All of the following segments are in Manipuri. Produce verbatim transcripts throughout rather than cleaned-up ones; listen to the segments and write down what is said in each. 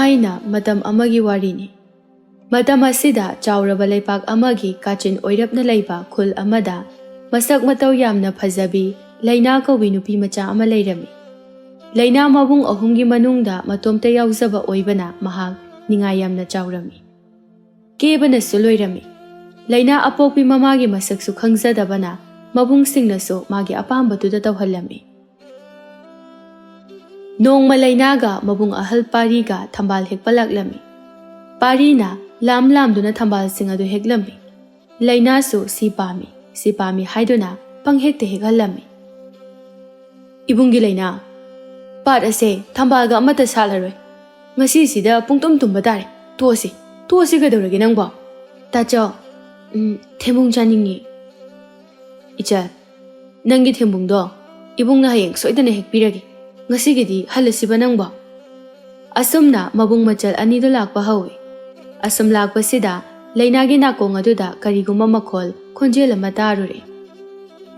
ꯊꯥꯏꯅ ꯃꯇꯝ ꯑꯃꯒꯤ ꯋꯥꯔꯤꯅꯤ꯫ ꯃꯇꯝ ꯑꯁꯤꯗ ꯆꯥꯎꯔꯕ ꯂꯩꯄꯥꯛ ꯑꯃꯒꯤ ꯀꯥꯆꯤꯟ ꯑꯣꯏꯔꯞꯅ ꯂꯩꯕ ꯈꯨꯜ ꯑꯃꯗ ꯃꯁꯛ ꯃꯇꯧ ꯌꯥꯝꯅ ꯐꯖꯕꯤ ꯂꯩꯅꯥ ꯀꯧꯕꯤ ꯅꯨꯄꯤ ꯃꯆꯥ ꯑꯃ ꯂꯩꯔꯝꯃꯤ꯫ ꯂꯩꯅꯥ ꯃꯕꯨꯡ ꯑꯍꯨꯝꯒꯤ ꯃꯅꯨꯡꯗ ꯃꯇꯣꯝꯇ ꯌꯥꯎꯖꯕ ꯑꯣꯏꯕꯅ ꯃꯍꯥꯛ ꯅꯤꯡꯉꯥꯏ ꯌꯥꯝꯅ ꯆꯥꯎꯔꯝꯃꯤ꯫ ꯀꯦꯕꯅꯁꯨ ꯂꯣꯏꯔꯝꯃꯤ꯫ ꯂꯩꯅꯥ ꯑꯄꯣꯛꯄꯤ ꯃꯃꯥꯒꯤ ꯃꯁꯛꯁꯨ ꯈꯪꯖꯗꯕꯅ ꯃꯕꯨꯡꯁꯤꯡꯅꯁꯨ ꯃꯥꯒꯤ ꯑꯄꯥꯝꯕꯗꯨꯗ ꯇꯧꯍꯜꯂꯝꯃꯤ꯫ ꯅꯣꯡꯃ ꯂꯩꯅꯥꯒ ꯃꯕꯨꯡ ꯑꯍꯜ ꯄꯥꯔꯤꯒ ꯊꯝꯕꯥꯜ ꯍꯦꯛꯄ ꯂꯥꯛꯂꯝꯃꯤ꯫ ꯄꯥꯔꯤꯅ ꯂꯥꯝ ꯂꯥꯝꯗꯨꯅ ꯊꯝꯕꯥꯜꯁꯤꯡ ꯑꯗꯨ ꯍꯦꯛꯂꯝꯃꯤ꯫ ꯂꯩꯅꯥꯁꯨ ꯁꯤ ꯄꯥꯝꯃꯤ, ꯁꯤ ꯄꯥꯝꯃꯤ ꯍꯥꯏꯗꯨꯅ ꯄꯪꯍꯦꯛꯇ ꯍꯦꯛꯍꯜꯂꯝꯃꯤ꯫ "ꯏꯕꯨꯡꯒꯤ ꯂꯩꯅꯥ, ꯄꯥꯠ ꯑꯁꯦ ꯊꯝꯕꯥꯜꯒ ꯑꯃꯠꯇ ꯁꯥꯠꯂꯔꯣꯏ꯫ ꯉꯁꯤꯁꯤꯗ ꯄꯨꯡꯇꯨꯝ ꯇꯨꯝꯕ ꯇꯥꯔꯦ꯫ ꯇꯣꯛꯑꯁꯤ, ꯇꯣꯛꯑꯁꯤ ꯀꯩꯗꯧꯔꯒꯦ ꯅꯪꯕꯣ?" "ꯇꯥꯆꯧ, ꯎꯝ, ꯊꯦꯝꯕꯨꯡ ꯆꯥꯅꯤꯡꯉꯤ꯫" "ꯏꯆꯜ, ꯅꯪꯒꯤ ꯊꯦꯝꯕꯨꯡꯗꯣ ꯏꯕꯨꯡꯅ ꯍꯌꯦꯡ ꯁꯣꯏꯗꯅ ꯍꯦꯛꯄꯤꯔꯒꯦ꯫ ꯉꯁꯤꯒꯤꯗꯤ ꯍꯜꯂꯁꯤꯕ ꯅꯪꯕꯣ?" ꯑꯁꯨꯝꯅ ꯃꯕꯨꯡ ꯃꯆꯜ ꯑꯅꯤꯗꯨ ꯂꯥꯛꯄ ꯍꯧꯏ꯫ ꯑꯁꯨꯝ ꯂꯥꯛꯄꯁꯤꯗ ꯂꯩꯅꯥꯒꯤ ꯅꯥꯀꯣꯡ ꯑꯗꯨꯗ ꯀꯔꯤꯒꯨꯝꯕ ꯃꯈꯣꯜ, ꯈꯣꯟꯖꯦꯜ ꯑꯃ ꯇꯥꯔꯨꯔꯦ꯫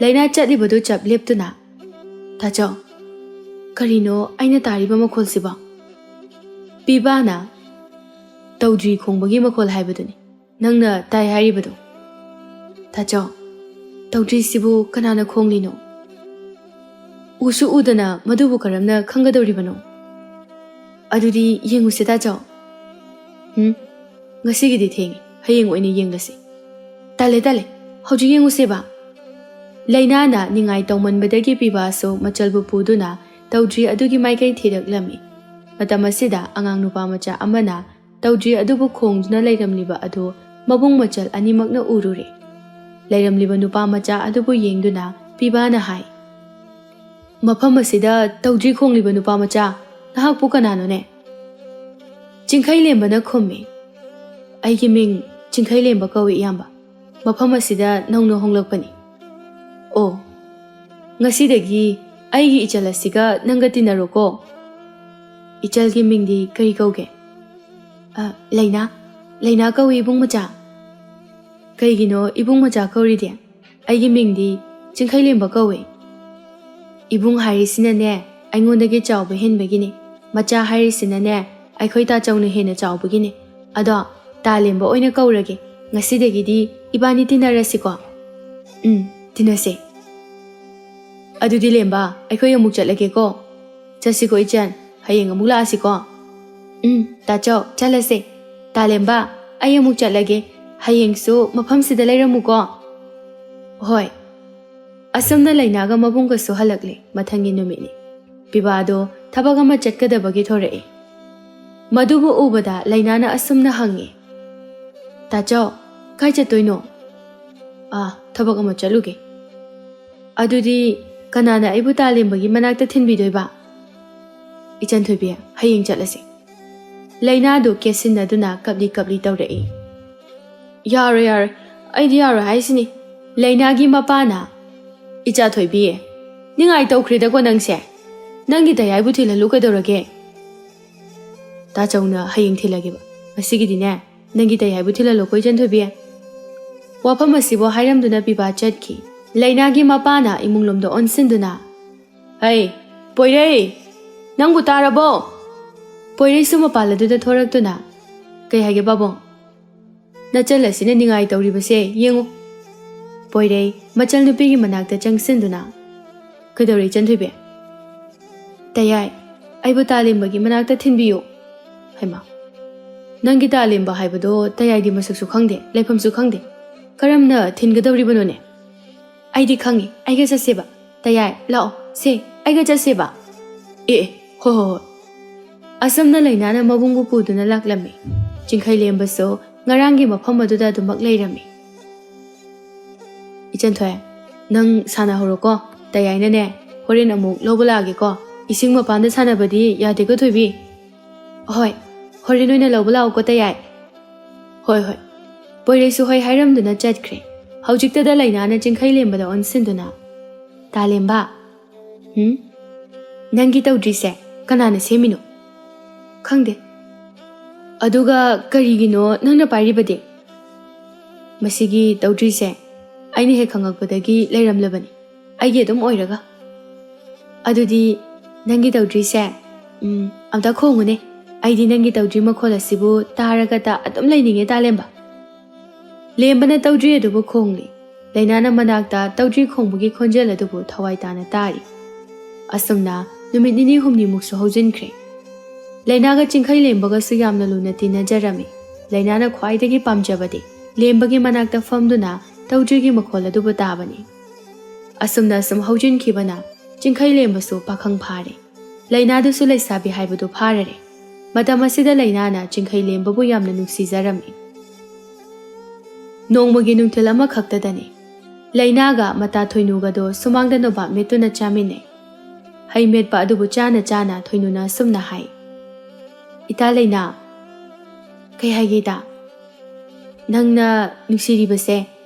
ꯂꯩꯅꯥ ꯆꯠꯂꯤꯕꯗꯨ ꯆꯞ ꯂꯦꯞꯇꯨꯅ, "ꯇꯥꯆꯧ, ꯀꯔꯤꯅꯣ ꯑꯩꯅ ꯇꯥꯔꯤꯕ ꯃꯈꯣꯜꯁꯤꯕꯣ?" ꯄꯤꯕꯥꯅ, "ꯇꯧꯗ꯭ꯔꯤ ꯈꯣꯡꯕꯒꯤ ꯃꯈꯣꯜ ꯍꯥꯏꯕꯗꯨꯅꯤ ꯅꯪꯅ ꯇꯥꯏ ꯍꯥꯏꯔꯤꯕꯗꯣ꯫" "ꯇꯥꯆꯧ, ꯇꯧꯗ꯭ꯔꯤꯁꯤꯕꯨ ꯀꯅꯥꯅ ꯈꯣꯡꯂꯤꯅꯣ? ꯎꯁꯨ ꯎꯗꯅ ꯃꯗꯨꯕꯨ ꯀꯔꯝꯅ ꯈꯪꯒꯗꯧꯔꯤꯕꯅꯣ?" "ꯑꯗꯨꯗꯤ ꯌꯦꯡꯉꯨꯁꯦ ꯇꯥꯆꯧ꯫" "ꯎꯝ, ꯉꯁꯤꯒꯤꯗꯤ ꯊꯦꯡꯉꯦ, ꯍꯌꯦꯡ ꯑꯣꯏꯅ ꯌꯦꯡꯂꯁꯤ꯫" "ꯇꯜꯂꯦ, ꯇꯜꯂꯦ, ꯍꯧꯖꯤꯛ ꯌꯦꯡꯉꯨꯁꯦꯕ꯫" ꯂꯩꯅꯥꯅ ꯅꯤꯡꯉꯥꯏ ꯇꯧꯃꯟꯕꯗꯒꯤ ꯄꯤꯕꯥꯁꯨ ꯃꯆꯜꯕꯨ ꯄꯨꯗꯨꯅ ꯇꯧꯗ꯭ꯔꯤ ꯑꯗꯨꯒꯤ ꯃꯥꯏꯀꯩ ꯊꯤꯔꯛꯂꯝꯃꯤ꯫ ꯃꯇꯝ ꯑꯁꯤꯗ ꯑꯉꯥꯡ ꯅꯨꯄꯥ ꯃꯆꯥ ꯑꯃꯅ ꯇꯧꯗ꯭ꯔꯤ ꯑꯗꯨꯕꯨ ꯈꯣꯡꯗꯨꯅ ꯂꯩꯔꯝꯂꯤꯕ ꯑꯗꯨ ꯃꯕꯨꯡ ꯃꯆꯜ ꯑꯅꯤꯃꯛꯅ ꯎꯔꯨꯔꯦ꯫ ꯂꯩꯔꯝꯂꯤꯕ ꯅꯨꯄꯥ ꯃꯆꯥ ꯑꯗꯨꯕꯨ ꯌꯦꯡꯗꯨꯅ ꯄꯤꯕꯥꯅ ꯍꯥꯏ, "ꯃꯐꯝ ꯑꯁꯤꯗ ꯇꯧꯗ꯭ꯔꯤ ꯈꯣꯡꯂꯤꯕ ꯅꯨꯄꯥ ꯃꯆꯥ, ꯅꯍꯥꯛꯄꯨ ꯀꯅꯥꯅꯣꯅꯦ?" ꯆꯤꯡꯈꯩ ꯂꯦꯝꯕꯅ ꯈꯨꯝꯃꯤ, "ꯑꯩꯒꯤ ꯃꯤꯡ ꯆꯤꯡꯈꯩ ꯂꯦꯝꯕ ꯀꯧꯏ, ꯏꯌꯥꯝꯕ꯫ ꯃꯐꯝ ꯑꯁꯤꯗ ꯅꯧꯅ ꯍꯣꯡꯂꯛꯄꯅꯤ꯫" "ꯑꯣ, ꯉꯁꯤꯗꯒꯤ ꯑꯩꯒꯤ ꯏꯆꯜ ꯑꯁꯤꯒ ꯅꯪꯒ ꯇꯤꯟꯅꯔꯣꯀꯣ꯫" "ꯏꯆꯜꯒꯤ ꯃꯤꯡꯗꯤ ꯀꯔꯤ ꯀꯧꯒꯦ?" "ꯑ, ꯂꯩꯅꯥ, ꯂꯩꯅꯥ ꯀꯧꯏ, ꯏꯕꯨꯡ ꯃꯆꯥ꯫" "ꯀꯩꯒꯤꯅꯣ ꯏꯕꯨꯡ ꯃꯆꯥ ꯀꯧꯔꯤꯗꯤ? ꯑꯩꯒꯤ ꯃꯤꯡꯗꯤ ꯆꯤꯡꯈꯩꯂꯦꯝꯕ ꯀꯧꯏ꯫" "ꯏꯕꯨꯡ ꯍꯥꯏꯔꯤꯁꯤꯅꯅꯦ, ꯑꯩꯉꯣꯟꯗꯒꯤ ꯆꯥꯎꯕ ꯍꯦꯟꯕꯒꯤꯅꯤ꯫ ꯃꯆꯥ ꯍꯥꯏꯔꯤꯁꯤꯅꯅꯦ, ꯑꯩꯈꯣꯏ ꯇꯥꯆꯧꯅ ꯍꯦꯟꯅ ꯆꯥꯎꯕꯒꯤꯅꯦ꯫ ꯑꯗꯣ, ꯇꯥꯂꯦꯝꯕ ꯑꯣꯏꯅ ꯀꯧꯔꯒꯦ꯫ ꯉꯁꯤꯗꯒꯤꯗꯤ ꯏꯕꯥꯅꯤ ꯇꯤꯟꯅꯔꯁꯤꯀꯣ꯫ ꯎꯝ, ꯇꯤꯟꯅꯁꯦ꯫ ꯑꯗꯨꯗꯤ ꯂꯦꯝꯕ, ꯑꯩꯈꯣꯏ ꯑꯃꯨꯛ ꯆꯠꯂꯒꯦꯀꯣ꯫ ꯆꯠꯁꯤꯀꯣ ꯏꯆꯟ, ꯍꯌꯦꯡ ꯑꯃꯨꯛ ꯂꯥꯛꯑꯁꯤꯀꯣ꯫ ꯎꯝ, ꯇꯥꯆꯧ, ꯆꯠꯂꯁꯦ꯫ ꯇꯥꯂꯦꯝꯕ, ꯑꯩ ꯑꯃꯨꯛ ꯆꯠꯂꯒꯦ꯫ ꯍꯌꯦꯡꯁꯨ ꯃꯐꯝꯁꯤꯗ ꯂꯩꯔꯝꯃꯨꯀꯣ꯫ ꯍꯣꯏ꯫ ꯑꯁꯨꯝꯅ ꯂꯩꯅꯥꯒ ꯃꯕꯨꯡꯒꯁꯨ ꯍꯜꯂꯛꯂꯦ꯫ ꯃꯊꯪꯒꯤ ꯅꯨꯃꯤꯠꯅꯤ꯫ ꯄꯤꯕꯥꯗꯣ ꯊꯕꯛ ꯑꯃ ꯆꯠꯀꯗꯕꯒꯤ ꯊꯣꯔꯛꯑꯦ꯫ ꯃꯗꯨꯕꯨ ꯎꯕꯗ ꯂꯩꯅꯥꯅ ꯑꯁꯨꯝꯅ ꯍꯪꯉꯦ, "ꯇꯥꯆꯧ, ꯀꯥꯏ ꯆꯠꯇꯣꯏꯅꯣ?" "ꯑꯥ, ꯊꯕꯛ ꯑꯃ ꯆꯠꯂꯨꯒꯦ꯫" "ꯑꯗꯨꯗꯤ ꯀꯅꯥꯅ ꯑꯩꯕꯨ ꯇꯥꯂꯦꯝꯕꯒꯤ ꯃꯅꯥꯛꯇ ꯊꯤꯟꯕꯤꯗꯣꯏꯕ?" "ꯏꯆꯟ ꯊꯣꯏꯕꯤ, ꯍꯌꯦꯡ ꯆꯠꯂꯁꯤ꯫" ꯂꯩꯅꯥꯗꯨ ꯀꯦꯠꯁꯤꯟꯅꯗꯨꯅ ꯀꯞꯂꯤ ꯀꯞꯂꯤ ꯇꯧꯔꯛꯏ꯫ "ꯌꯥꯔꯣꯏ, ꯌꯥꯔꯣꯏ, ꯑꯩꯗꯤ ꯌꯥꯔꯣꯏ ꯍꯥꯏꯁꯤꯅꯤ꯫" ꯂꯩꯅꯥꯒꯤ ꯃꯄꯥꯅ, "ꯏꯆꯥ ꯊꯣꯏꯕꯤ, ꯅꯤꯡꯉꯥꯏ ꯇꯧꯈ꯭ꯔꯦꯗꯀꯣ ꯅꯪꯁꯦ꯫ ꯅꯪꯒꯤ ꯇꯌꯥꯏꯕꯨ ꯊꯤꯜꯍꯜꯂꯨ ꯀꯩꯗꯧꯔꯒꯦ?" "ꯇꯥꯆꯧꯅ ꯍꯌꯦꯡ ꯊꯤꯜꯂꯒꯦꯕ꯫ ꯉꯁꯤꯒꯤꯗꯤꯅꯦ, ꯅꯪꯒꯤ ꯇꯌꯥꯏꯕꯨ ꯊꯤꯜꯍꯜꯂꯣꯀꯣ ꯏꯆꯟ ꯊꯣꯏꯕꯤ꯫" ꯋꯥꯐꯝ ꯑꯁꯤꯕꯨ ꯍꯥꯏꯔꯝꯗꯨꯅ ꯄꯤꯕꯥ ꯆꯠꯈꯤ꯫ ꯂꯩꯅꯥꯒꯤ ꯃꯄꯥꯅ ꯏꯃꯨꯡꯂꯣꯝꯗ ꯑꯣꯟꯁꯤꯟꯗꯨꯅ, "ꯍꯩ, ꯄꯣꯏꯔꯩ, ꯅꯪꯕꯨ ꯇꯥꯔꯕꯣ?" ꯄꯣꯏꯔꯩꯁꯨ ꯃꯄꯥꯜ ꯑꯗꯨꯗ ꯊꯣꯔꯛꯇꯨꯅ, "ꯀꯩ ꯍꯥꯏꯒꯦ ꯄꯥꯕꯨꯡ?" "ꯅꯆꯜ ꯑꯁꯤꯅ ꯅꯤꯡꯉꯥꯏ ꯇꯧꯔꯤꯕꯁꯦ ꯌꯦꯡꯉꯨ꯫" ꯄꯣꯏꯔꯩ ꯃꯆꯜ ꯅꯨꯄꯤꯒꯤ ꯃꯅꯥꯛꯇ ꯆꯪꯁꯤꯟꯗꯨꯅ, "ꯀꯩꯗꯧꯔꯦ ꯏꯆꯟ ꯊꯣꯏꯕꯤ?" "ꯇꯌꯥꯏ, ꯑꯩꯕꯨ ꯇꯥꯂꯦꯝꯕꯒꯤ ꯃꯅꯥꯛꯇ ꯊꯤꯟꯕꯤꯌꯨ꯫" "ꯍꯩꯃꯥ, ꯅꯪꯒꯤ ꯇꯥꯂꯦꯝꯕ ꯍꯥꯏꯕꯗꯣ ꯇꯌꯥꯏꯗꯤ ꯃꯁꯛꯁꯨ ꯈꯪꯗꯦ, ꯂꯩꯐꯝꯁꯨ ꯈꯪꯗꯦ꯫ ꯀꯔꯝꯅ ꯊꯤꯟꯒꯗꯧꯔꯤꯕꯅꯣꯅꯦ?" "ꯑꯩꯗꯤ ꯈꯪꯉꯤ, ꯑꯩꯒ ꯆꯠꯁꯦꯕ꯫ ꯇꯌꯥꯏ, ꯂꯥꯛꯑꯣ, ꯁꯦ, ꯑꯩꯒ ꯆꯠꯁꯦꯕ꯫" "ꯑꯦ, ꯑꯦ, ꯍꯣꯏ, ꯍꯣꯏ, ꯍꯣꯏ꯫" ꯑꯁꯨꯝꯅ ꯂꯩꯅꯥꯅ ꯃꯕꯨꯡꯕꯨ ꯄꯨꯗꯨꯅ ꯂꯥꯛꯂꯝꯃꯤ꯫ ꯆꯤꯡꯈꯩ ꯂꯦꯝꯕꯁꯨ ꯉꯔꯥꯡꯒꯤ ꯃꯐꯝ ꯑꯗꯨꯗ ꯑꯗꯨꯃꯛ ꯂꯩꯔꯝꯃꯤ꯫ "ꯏꯆꯟ ꯊꯣꯏ, ꯅꯪ ꯁꯥꯟꯅꯍꯧꯔꯣꯀꯣ꯫ ꯇꯌꯥꯏꯅꯅꯦ, ꯍꯣꯔꯦꯟ ꯑꯃꯨꯛ ꯂꯧꯕ ꯂꯥꯛꯑꯒꯦꯀꯣ꯫ ꯏꯁꯤꯡ ꯃꯄꯥꯟꯗ ꯁꯥꯟꯅꯕꯗꯤ ꯌꯥꯗꯦꯀꯣ ꯊꯣꯏꯕꯤ?" "ꯍꯣꯏ, ꯍꯣꯔꯦꯟ ꯑꯣꯏꯅ ꯂꯧꯕ ꯂꯥꯛꯑꯣꯀꯣ ꯇꯌꯥꯏ꯫" "ꯍꯣꯏ, ꯍꯣꯏ꯫" ꯄꯣꯏꯔꯩꯁꯨ ꯍꯣꯏ ꯍꯥꯏꯔꯝꯗꯨꯅ ꯆꯠꯈ꯭ꯔꯦ꯫ ꯍꯧꯖꯤꯛꯇꯗ ꯂꯩꯅꯥꯅ ꯆꯤꯡꯈꯩ ꯂꯦꯝꯕꯗ ꯑꯣꯟꯁꯤꯟꯗꯨꯅ, "ꯇꯥꯂꯦꯝꯕ, ꯍꯨꯝ? ꯅꯪꯒꯤ ꯇꯧꯗ꯭ꯔꯤꯁꯦ ꯀꯅꯥꯅ ꯁꯦꯝꯃꯤꯅꯣ?" "ꯈꯪꯗꯦ꯫" "ꯑꯗꯨꯒ ꯀꯔꯤꯒꯤꯅꯣ ꯅꯪꯅ ꯄꯥꯏꯔꯤꯕꯗꯤ?" "ꯃꯁꯤꯒꯤ ꯇꯧꯗ꯭ꯔꯤꯁꯦ ꯑꯩꯅ ꯍꯦꯛ ꯈꯪꯉꯛꯄꯗꯒꯤ ꯂꯩꯔꯝꯂꯕꯅꯤ, ꯑꯩꯒꯤ ꯑꯗꯨꯝ ꯑꯣꯏꯔꯒ꯫" "ꯑꯗꯨꯗꯤ ꯅꯪꯒꯤ ꯇꯧꯗ꯭ꯔꯤꯁꯦ, ꯎꯝ, ꯑꯝꯇ ꯈꯣꯡꯉꯨꯅꯦ, ꯑꯩꯗꯤ ꯅꯪꯒꯤ ꯇꯧꯗ꯭ꯔꯤ ꯃꯈꯣꯜ ꯑꯁꯤꯕꯨ ꯇꯥꯔꯒꯇ ꯑꯗꯨꯝ ꯂꯩꯅꯤꯡꯉꯦ ꯇꯥ ꯂꯦꯝꯕ꯫ ꯂꯦꯝꯕꯅ ꯇꯧꯗ꯭ꯔꯤ ꯑꯗꯨꯕꯨ ꯈꯣꯡꯂꯤ꯫ ꯂꯩꯅꯥꯅ ꯃꯅꯥꯛꯇ ꯇꯧꯗ꯭ꯔꯤ ꯈꯣꯡꯕꯒꯤ ꯈꯣꯟꯖꯦꯜ ꯑꯗꯨꯕꯨ ꯊꯋꯥꯏ ꯇꯥꯅ ꯇꯥꯔꯤ꯫ ꯑꯁꯨꯝꯅ ꯅꯨꯃꯤꯠ ꯅꯤꯅꯤ ꯍꯨꯝꯅꯤꯃꯨꯛꯁꯨ ꯍꯧꯖꯤꯟꯈ꯭ꯔꯦ꯫ ꯂꯩꯅꯥꯒ ꯆꯤꯡꯈꯩ ꯂꯦꯝꯕꯒꯁꯨ ꯌꯥꯝꯅ ꯂꯨꯅ ꯇꯤꯟꯅꯖꯔꯝꯃꯤ꯫ ꯂꯩꯅꯥꯅ ꯈ꯭ꯋꯥꯏꯗꯒꯤ ꯄꯥꯝꯖꯕꯗꯤ ꯂꯦꯝꯕꯒꯤ ꯃꯅꯥꯛꯇ ꯐꯝꯗꯨꯅ ꯇꯧꯗ꯭ꯔꯤꯒꯤ ꯃꯈꯣꯜ ꯑꯗꯨꯕꯨ ꯇꯥꯕꯅꯤ꯫ ꯑꯁꯨꯝꯅ ꯑꯁꯨꯝ ꯍꯧꯖꯤꯟꯈꯤꯕꯅ ꯆꯤꯡꯈꯩ ꯂꯦꯝꯕꯁꯨ ꯄꯥꯈꯪ ꯐꯥꯔꯦ꯫ ꯂꯩꯅꯥꯗꯨꯁꯨ ꯂꯩꯁꯥꯕꯤ ꯍꯥꯏꯕꯗꯨ ꯐꯥꯔꯔꯦ꯫ ꯃꯇꯝ ꯑꯁꯤꯗ ꯂꯩꯅꯥꯅ ꯆꯤꯡꯈꯩ ꯂꯦꯝꯕꯕꯨ ꯌꯥꯝꯅ ꯅꯨꯡꯁꯤꯖꯔꯝꯃꯤ꯫ ꯅꯣꯡꯃꯒꯤ ꯅꯨꯡꯊꯤꯜ ꯑꯃꯈꯛꯇꯗꯅꯤ꯫ ꯂꯩꯅꯥꯒ ꯃꯇꯥ ꯊꯣꯏꯅꯨꯒꯗꯣ ꯁꯨꯃꯥꯡꯗ ꯅꯣꯕꯥꯞ ꯃꯦꯠꯇꯨꯅ ꯆꯥꯃꯤꯟꯅꯩ꯫ ꯍꯩ ꯃꯦꯠꯄ ꯑꯗꯨꯕꯨ ꯆꯥꯅ ꯆꯥꯅ ꯊꯣꯏꯅꯨꯅ ꯑꯁꯨꯝꯅ ꯍꯥꯏ, "ꯏꯇꯥ ꯂꯩꯅꯥ, ꯀꯩ ꯍꯥꯏꯒꯦ ꯏꯇꯥ? ꯅꯪꯅ ꯅꯨꯡꯁꯤꯔꯤꯕꯁꯦ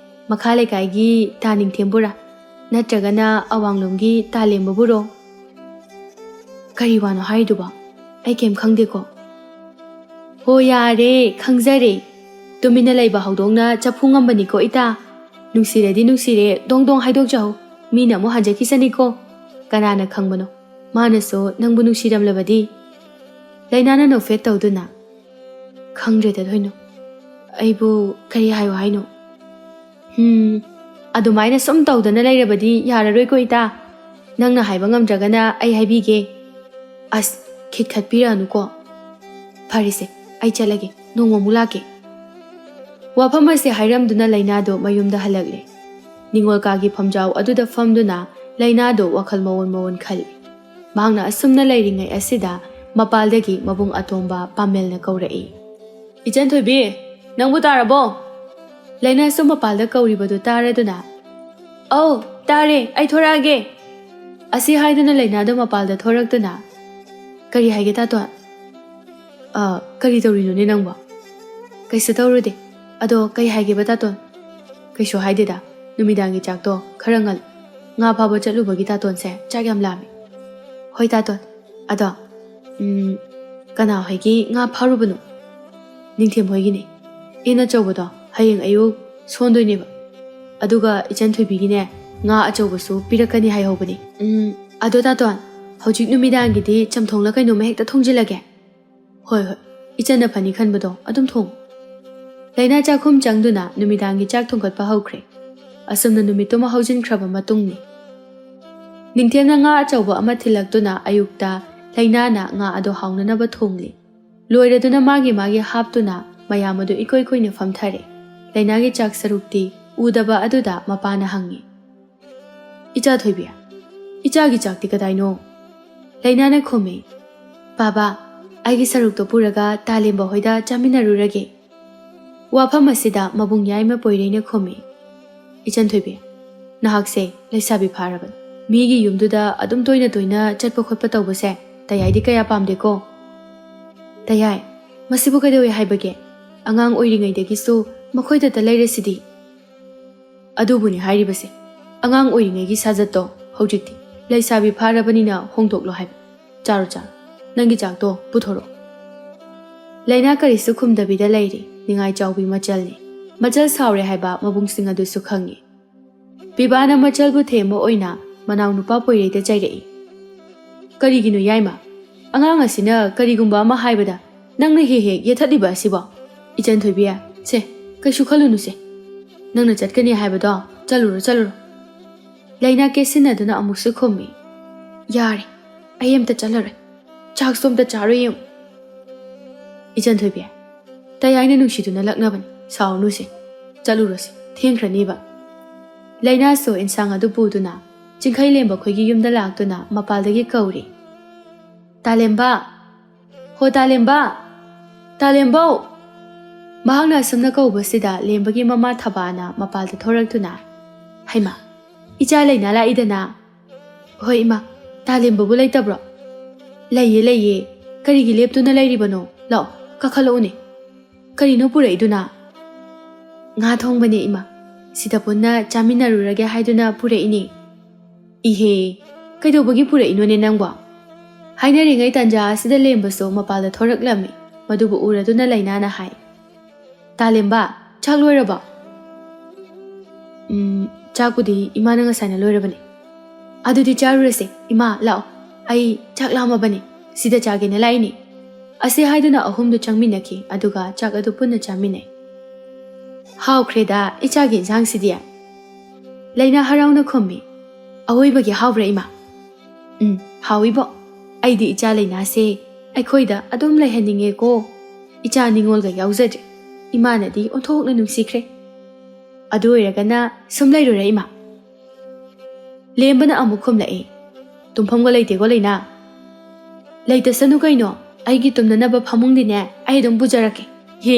ꯃꯈꯥ ꯂꯩꯀꯥꯏꯒꯤ ꯇꯥ ꯅꯤꯡꯊꯦꯝꯕꯨꯔꯥ? ꯅꯠꯇ꯭ꯔꯒꯅ ꯑꯋꯥꯡꯂꯣꯝꯒꯤ ꯇꯥ ꯂꯦꯝꯕꯕꯨꯔꯣ?" "ꯀꯔꯤ ꯋꯥꯅꯣ ꯍꯥꯏꯔꯤꯗꯨꯕꯣ? ꯑꯩ ꯀꯩꯝ ꯈꯪꯗꯦꯀꯣ꯫" "ꯍꯣ ꯌꯥꯔꯦ, ꯈꯪꯖꯔꯦ꯫ ꯇꯨꯃꯤꯟꯅ ꯂꯩꯕ ꯍꯧꯗꯣꯡꯅ ꯆꯐꯨ ꯉꯝꯕꯅꯤꯀꯣ ꯏꯇꯥ꯫ ꯅꯨꯡꯁꯤꯔꯗꯤ ꯅꯨꯡꯁꯤꯔꯦ, ꯗꯣꯡ ꯗꯣꯡ ꯍꯥꯏꯗꯣꯛꯆꯍꯧ꯫ ꯃꯤꯅ ꯑꯃꯨꯛ ꯍꯟꯖꯈꯤꯁꯅꯤꯀꯣ꯫ ꯀꯅꯥꯅ ꯈꯪꯕꯅꯣ, ꯃꯥꯅꯁꯨ ꯅꯪꯕꯨ ꯅꯨꯡꯁꯤꯔꯝꯂꯕꯗꯤ?" ꯂꯩꯅꯥꯅ ꯅꯣꯛꯐꯦꯠ ꯇꯧꯗꯨꯅ, "ꯈꯪꯗ꯭ꯔꯦꯗ ꯊꯣꯏꯅꯨ, ꯑꯩꯕꯨ ꯀꯔꯤ ꯍꯥꯏꯌꯨ ꯍꯥꯏꯅꯣ?" "ꯍꯝ, ꯑꯗꯨꯃꯥꯏꯅ ꯁꯨꯝ ꯇꯧꯗꯅ ꯂꯩꯔꯕꯗꯤ ꯌꯥꯔꯔꯣꯏꯀꯣ ꯏꯇꯥ꯫ ꯅꯪꯅ ꯍꯥꯏꯕ ꯉꯝꯗ꯭ꯔꯒꯅ ꯑꯩ ꯍꯥꯏꯕꯤꯒꯦ꯫" "ꯑꯁ, ꯈꯤꯠꯈꯠꯄꯤꯔꯛꯑꯅꯨꯀꯣ꯫ ꯐꯔꯦꯁꯦ, ꯑꯩ ꯆꯠꯂꯒꯦ, ꯅꯣꯡꯃꯃꯨꯛ ꯂꯥꯛꯀꯦ꯫" ꯋꯥꯐꯝ ꯑꯁꯤ ꯍꯥꯏꯔꯝꯗꯨꯅ ꯂꯩꯅꯥꯗꯣ ꯃꯌꯨꯝꯗ ꯍꯜꯂꯛꯂꯦ꯫ ꯅꯤꯉꯣꯜ ꯀꯥꯒꯤ ꯐꯝꯖꯥꯎ ꯑꯗꯨꯗ ꯐꯝꯗꯨꯅ ꯂꯩꯅꯥꯗꯣ ꯋꯥꯈꯜ ꯃꯑꯣꯟ ꯃꯑꯣꯟ ꯈꯜꯂꯤ꯫ ꯃꯍꯥꯛꯅ ꯑꯁꯨꯝꯅ ꯂꯩꯔꯤꯉꯩ ꯑꯁꯤꯗ ꯃꯄꯥꯜꯗꯒꯤ ꯃꯕꯨꯡ ꯑꯇꯣꯝꯕ ꯄꯥꯃꯦꯜꯅ ꯀꯧꯔꯛꯏ, "ꯏꯆꯟ ꯊꯣꯏꯕꯤ, ꯅꯪꯕꯨ ꯇꯥꯔꯕꯣ?" ꯂꯩꯅꯥꯁꯨ ꯃꯄꯥꯜꯗ ꯀꯧꯔꯤꯕꯗꯨ ꯇꯥꯔꯗꯨꯅ, "ꯑꯧ, ꯇꯥꯔꯦ, ꯑꯩ ꯊꯣꯔꯛꯑꯒꯦ꯫" ꯑꯁꯤ ꯍꯥꯏꯗꯨꯅ ꯂꯩꯅꯥꯗꯣ ꯃꯄꯥꯜꯗ ꯊꯣꯔꯛꯇꯨꯅ, "ꯀꯔꯤ ꯍꯥꯏꯒꯦ ꯇꯥꯇꯣꯟ?" "ꯑ, ꯀꯔꯤ ꯇꯧꯔꯤꯅꯣꯅꯦ ꯅꯪꯕꯣ?" "ꯀꯩꯁꯨ ꯇꯧꯔꯨꯗꯦ꯫ ꯑꯗꯣ ꯀꯩ ꯍꯥꯏꯒꯦꯕ ꯇꯥꯇꯣꯟ?" "ꯀꯩꯁꯨ ꯍꯥꯏꯗꯦꯗ꯫ ꯅꯨꯃꯤꯗꯥꯡꯒꯤ ꯆꯥꯛꯇꯣ ꯈꯔ ꯉꯜ꯫ ꯉꯥ ꯐꯥꯕ ꯆꯠꯂꯨꯕꯒꯤ ꯇꯥꯇꯣꯟꯁꯦ ꯆꯥꯛ ꯌꯥꯝ ꯂꯥꯝꯃꯤ꯫" "ꯍꯣꯏ ꯇꯥꯇꯣꯟ꯫ ꯑꯗꯣ, ꯎꯝ, ꯀꯅꯥ ꯍꯣꯏꯒꯤ ꯉꯥ ꯐꯥꯔꯨꯕꯅꯣ?" "ꯅꯤꯡꯊꯦꯝ ꯍꯣꯏꯒꯤꯅꯦ꯫ ꯏꯟ ꯑꯆꯧꯕꯗꯣ ꯍꯌꯦꯡ ꯑꯌꯨꯛ ꯁꯣꯟꯗꯣꯏꯅꯦꯕ꯫ ꯑꯗꯨꯒ ꯏꯆꯟ ꯊꯣꯏꯕꯤꯒꯤꯅꯦ, ꯉꯥ ꯑꯆꯧꯕꯁꯨ ꯄꯤꯔꯛꯀꯅꯤ ꯍꯥꯏꯍꯧꯕꯅꯦ꯫ ꯎꯝ, ꯑꯗꯣ ꯇꯥꯇꯣꯟ, ꯍꯧꯖꯤꯛ ꯅꯨꯃꯤꯗꯥꯡꯒꯤꯗꯤ ꯆꯝꯊꯣꯡꯂ ꯀꯩꯅꯣꯝꯃ ꯍꯦꯛꯇ ꯊꯣꯡꯖꯤꯜꯂꯒꯦ꯫" "ꯍꯣꯏ, ꯍꯣꯏ, ꯏꯆꯟꯅ ꯐꯅꯤ ꯈꯟꯕꯗꯣ ꯑꯗꯨꯝ ꯊꯣꯡꯉꯨ"꯫ ꯂꯩꯅꯥ ꯆꯥꯛꯈꯨꯝ ꯆꯪꯗꯨꯅ ꯅꯨꯃꯤꯗꯥꯡꯒꯤ ꯆꯥꯛ ꯊꯣꯡꯒꯠꯄ ꯍꯧꯈ꯭ꯔꯦ꯫ ꯑꯁꯨꯝꯅ ꯅꯨꯃꯤꯠꯇꯨꯃ ꯍꯧꯖꯤꯟꯈ꯭ꯔꯕ ꯃꯇꯨꯡꯅꯤ꯫ ꯅꯤꯡꯊꯦꯝꯅ ꯉꯥ ꯑꯆꯧꯕ ꯑꯃ ꯊꯤꯜꯂꯛꯇꯨꯅ ꯑꯌꯨꯛꯇ ꯂꯩꯅꯥꯅ ꯉꯥ ꯑꯗꯨ ꯍꯥꯎꯅꯅꯕ ꯊꯣꯡꯂꯤ꯫ ꯂꯣꯏꯔꯗꯨꯅ ꯃꯥꯒꯤ ꯃꯥꯒꯤ ꯍꯥꯞꯇꯨꯅ ꯃꯌꯥꯝ ꯑꯗꯨ ꯏꯀꯣꯏ ꯀꯣꯏꯅ ꯐꯝꯊꯔꯦ꯫ ꯂꯩꯅꯥꯒꯤ ꯆꯥꯛ ꯁꯔꯨꯛꯇꯤ ꯎꯗꯕ ꯑꯗꯨꯗ ꯃꯄꯥꯅ ꯍꯪꯉꯤ, "ꯏꯆꯥ ꯊꯣꯏꯕꯤ, ꯏꯆꯥꯒꯤ ꯆꯥꯛꯇꯤ ꯀꯗꯥꯏꯅꯣ?" ꯂꯩꯅꯥꯅ ꯈꯨꯝꯃꯤ, "ꯕꯥꯕꯥ, ꯑꯩꯒꯤ ꯁꯔꯨꯛꯇꯣ ꯄꯨꯔꯒ ꯇꯥꯂꯦꯝꯕ ꯍꯣꯏꯗ ꯆꯥꯃꯤꯟꯅꯔꯨꯔꯒꯦ"꯫ ꯋꯥꯐꯝ ꯑꯁꯤꯗ ꯃꯕꯨꯡ ꯌꯥꯏꯃ ꯄꯣꯏꯔꯩꯅ ꯈꯨꯝꯃꯤ, "ꯏꯆꯟ ꯊꯣꯏꯕꯤ, ꯅꯍꯥꯛꯁꯦ ꯂꯩꯁꯥꯕꯤ ꯐꯥꯔꯕꯅꯤ꯫ ꯃꯤꯒꯤ ꯌꯨꯝꯗꯨꯗ ꯑꯗꯨꯝ ꯇꯣꯏꯅ ꯇꯣꯏꯅ ꯆꯠꯄ ꯈꯣꯠꯄ ꯇꯧꯕꯁꯦ ꯇꯌꯥꯏꯗꯤ ꯀꯌꯥ ꯄꯥꯝꯗꯦꯀꯣ"꯫ "ꯇꯌꯥꯏ, ꯃꯁꯤꯕꯨ ꯀꯩꯗꯧꯋꯦ ꯍꯥꯏꯕꯒꯦ? ꯑꯉꯥꯡ ꯑꯣꯏꯔꯤꯉꯩꯗꯒꯤꯁꯨ ꯃꯈꯣꯏꯗꯇ ꯂꯩꯔꯁꯤꯗꯤ"꯫ "ꯑꯗꯨꯕꯨꯅꯤ ꯍꯥꯏꯔꯤꯕꯁꯦ, ꯑꯉꯥꯡ ꯑꯣꯏꯔꯤꯉꯩꯒꯤ ꯁꯥꯖꯠꯇꯣ ꯍꯧꯖꯤꯛꯇꯤ ꯂꯩꯁꯥꯕꯤ ꯐꯥꯔꯕꯅꯤꯅ ꯍꯣꯡꯗꯣꯛꯂꯣ ꯍꯥꯏꯕ꯫ ꯆꯥꯔꯣ, ꯆꯥꯔꯣ, ꯅꯪꯒꯤ ꯆꯥꯛꯇꯣ ꯄꯨꯊꯣꯔꯛꯑꯣ"꯫ ꯂꯩꯅꯥ ꯀꯔꯤꯁꯨ ꯈꯨꯝꯗꯕꯤꯗ ꯂꯩꯔꯤ꯫ ꯅꯤꯡꯉꯥꯏ ꯆꯥꯎꯕꯤ ꯃꯆꯜꯅꯤ꯫ ꯃꯆꯜ ꯁꯥꯎꯔꯦ ꯍꯥꯏꯕ ꯃꯕꯨꯡꯁꯤꯡ ꯑꯗꯨꯁꯨ ꯈꯪꯉꯤ꯫ ꯄꯤꯕꯥꯅ ꯃꯆꯜꯕꯨ ꯊꯦꯝꯕ ꯑꯣꯏꯅ ꯃꯅꯥꯎꯅꯨꯄꯥ ꯄꯣꯏꯔꯩꯗ ꯆꯩꯔꯛꯏ, "ꯀꯔꯤꯒꯤꯅꯣ ꯌꯥꯏꯃ? ꯑꯉꯥꯡ ꯑꯁꯤꯅ ꯀꯔꯤꯒꯨꯝꯕ ꯑꯃ ꯍꯥꯏꯕꯗ ꯅꯪꯅ ꯍꯦꯛ ꯍꯦꯛ ꯌꯦꯠꯊꯠꯂꯤꯕ ꯑꯁꯤꯕꯣ? ꯏꯆꯟ ꯊꯣꯏꯕꯤ, ꯁꯦ, ꯀꯩꯁꯨ ꯈꯜꯂꯨꯅꯨꯁꯦ꯫ ꯅꯪꯅ ꯆꯠꯀꯅꯤ ꯍꯥꯏꯕꯗꯣ ꯆꯠꯂꯨꯔꯣ, ꯆꯠꯂꯨꯔꯣ"꯫ ꯂꯩꯅꯥ ꯀꯦꯠꯁꯤꯟꯅꯗꯨꯅ ꯑꯃꯨꯛꯁꯨ ꯈꯨꯝꯃꯤ, "ꯌꯥꯔꯦ, ꯑꯩ ꯑꯝꯇ ꯆꯠꯂꯔꯣꯏ꯫ ꯆꯥꯛꯁꯨ ꯑꯝꯇ ꯆꯥꯔꯣꯏ ꯌꯦꯡꯉꯨ"꯫ "ꯏꯆꯟ ꯊꯣꯏꯕꯤ, ꯇꯌꯥꯏꯅ ꯅꯨꯡꯁꯤꯗꯨꯅ ꯂꯛꯅꯕꯅꯤ, ꯁꯥꯎꯔꯅꯨꯁꯦ꯫ ꯆꯠꯂꯨꯔꯣꯁꯦ, ꯊꯦꯡꯈ꯭ꯔꯅꯤꯕ"꯫ ꯂꯩꯅꯥꯁꯨ ꯏꯟꯁꯥꯡ ꯑꯗꯨ ꯄꯨꯗꯨꯅ ꯆꯤꯡꯈꯩ ꯂꯦꯝꯕ ꯈꯣꯏꯒꯤ ꯌꯨꯝꯗ ꯂꯥꯛꯇꯨꯅ ꯃꯄꯥꯜꯗꯒꯤ ꯀꯧꯔꯤ, "ꯇꯥꯂꯦꯝꯕ! ꯍꯣ ꯇꯥꯂꯦꯝꯕ! ꯇꯥꯂꯦꯝꯕꯧ!" ꯃꯍꯥꯛꯅ ꯑꯁꯨꯝꯅ ꯀꯧꯕꯁꯤꯗ ꯂꯦꯝꯕꯒꯤ ꯃꯃꯥ ꯊꯕꯥꯅ ꯃꯄꯥꯜꯗ ꯊꯣꯔꯛꯇꯨꯅ, "ꯍꯩꯃꯥ, ꯏꯆꯥ ꯂꯩꯅꯥ ꯂꯥꯛꯏꯗꯅ"꯫ "ꯍꯣꯏ ꯏꯃꯥ, ꯇꯥꯂꯦꯝꯕꯕꯨ ꯂꯩꯇꯕ꯭ꯔꯣ?" "ꯂꯩꯌꯦ, ꯂꯩꯌꯦ꯫ ꯀꯔꯤꯒꯤ ꯂꯦꯞꯇꯨꯅ ꯂꯩꯔꯤꯕꯅꯣ? ꯂꯥꯛꯑꯣ, ꯀꯥꯈꯠꯂꯛꯎꯅꯦ꯫ ꯀꯔꯤꯅꯣ ꯄꯨꯔꯛꯏꯗꯨꯅ?" "ꯉꯥ ꯊꯣꯡꯕꯅꯦ ꯏꯃꯥ꯫ ꯁꯤꯗ ꯄꯨꯟꯅ ꯆꯥꯃꯤꯟꯅꯔꯨꯔꯒꯦ ꯍꯥꯏꯗꯨꯅ ꯄꯨꯔꯛꯏꯅꯦ"꯫ "ꯏꯍꯦ, ꯀꯩꯗꯧꯕꯒꯤ ꯄꯨꯔꯛꯏꯅꯣꯅꯦ ꯅꯪꯕꯣ?" ꯍꯥꯏꯅꯔꯤꯉꯩ ꯇꯥꯟꯖꯥ ꯑꯁꯤꯗ ꯂꯦꯝꯕꯁꯨ ꯃꯄꯥꯜꯗ ꯊꯣꯔꯛꯂꯝꯃꯤ꯫ ꯃꯗꯨꯕꯨ ꯎꯔꯗꯨꯅ ꯂꯩꯅꯥꯅ ꯍꯥꯏ, "ꯇꯥꯂꯦꯝꯕ, ꯆꯥꯛ ꯂꯣꯏꯔꯕꯣ?" "ꯎꯝ, ꯆꯥꯛꯄꯨꯗꯤ ꯏꯃꯥꯅ ꯉꯁꯥꯏꯅ ꯂꯣꯏꯔꯕꯅꯦ"꯫ "ꯑꯗꯨꯗꯤ ꯆꯥꯔꯨꯔꯁꯦ꯫ ꯏꯃꯥ, ꯂꯥꯛꯑꯣ, ꯑꯩ ꯆꯥꯛ ꯂꯥꯝꯃꯕꯅꯦ, ꯁꯤꯗ ꯆꯥꯒꯦꯅ ꯂꯥꯛꯏꯅꯦ"꯫ ꯑꯁꯤ ꯍꯥꯏꯗꯨꯅ ꯑꯍꯨꯝꯗꯨ ꯆꯪꯃꯤꯟꯅꯈꯤ, ꯑꯗꯨꯒ ꯆꯥꯛ ꯑꯗꯨ ꯄꯨꯟꯅ ꯆꯥꯃꯤꯟꯅꯩ꯫ "ꯍꯥꯎꯈ꯭ꯔꯦꯗ ꯏꯆꯥꯒꯤ ꯏꯟꯁꯥꯡꯁꯤꯗꯤ!" ꯂꯩꯅꯥ ꯍꯔꯥꯎꯅ ꯈꯨꯝꯃꯤ꯫ "ꯑꯋꯣꯏꯕꯒꯤ ꯍꯥꯎꯕ꯭ꯔꯥ ꯏꯃꯥ?" "ꯎꯝ, ꯍꯥꯎꯏꯕꯣ꯫ ꯑꯩꯗꯤ ꯏꯆꯥ ꯂꯩꯅꯥꯁꯦ ꯑꯩꯈꯣꯏꯗ ꯑꯗꯨꯝ ꯂꯩꯍꯟꯅꯤꯡꯉꯦꯀꯣ꯫ ꯏꯆꯥ ꯅꯤꯡꯉꯣꯜꯒ ꯌꯥꯎꯖꯗ꯭ꯔꯦ꯫ ꯏꯃꯥꯅꯗꯤ ꯑꯣꯟꯊꯣꯛꯅ ꯅꯨꯡꯁꯤꯈ꯭ꯔꯦ꯫ ꯑꯗꯨ ꯑꯣꯏꯔꯒꯅ ꯁꯨꯝ ꯂꯩꯔꯨꯔꯦ ꯏꯃꯥ꯫" ꯂꯦꯝꯕꯅ ꯑꯃꯨꯛ ꯈꯨꯝꯂꯛꯏ꯫ "ꯇꯨꯝꯐꯝꯒ ꯂꯩꯇꯦꯀꯣ ꯂꯩꯅꯥ?" "ꯂꯩꯇꯁꯅꯨ ꯀꯩꯅꯣ, ꯑꯩꯒꯤ ꯇꯨꯝꯅꯅꯕ ꯐꯃꯨꯡꯗꯤꯅꯦ ꯑꯩ ꯑꯗꯨꯝ ꯄꯨꯖꯔꯛꯀꯦ꯫" "ꯍꯦ,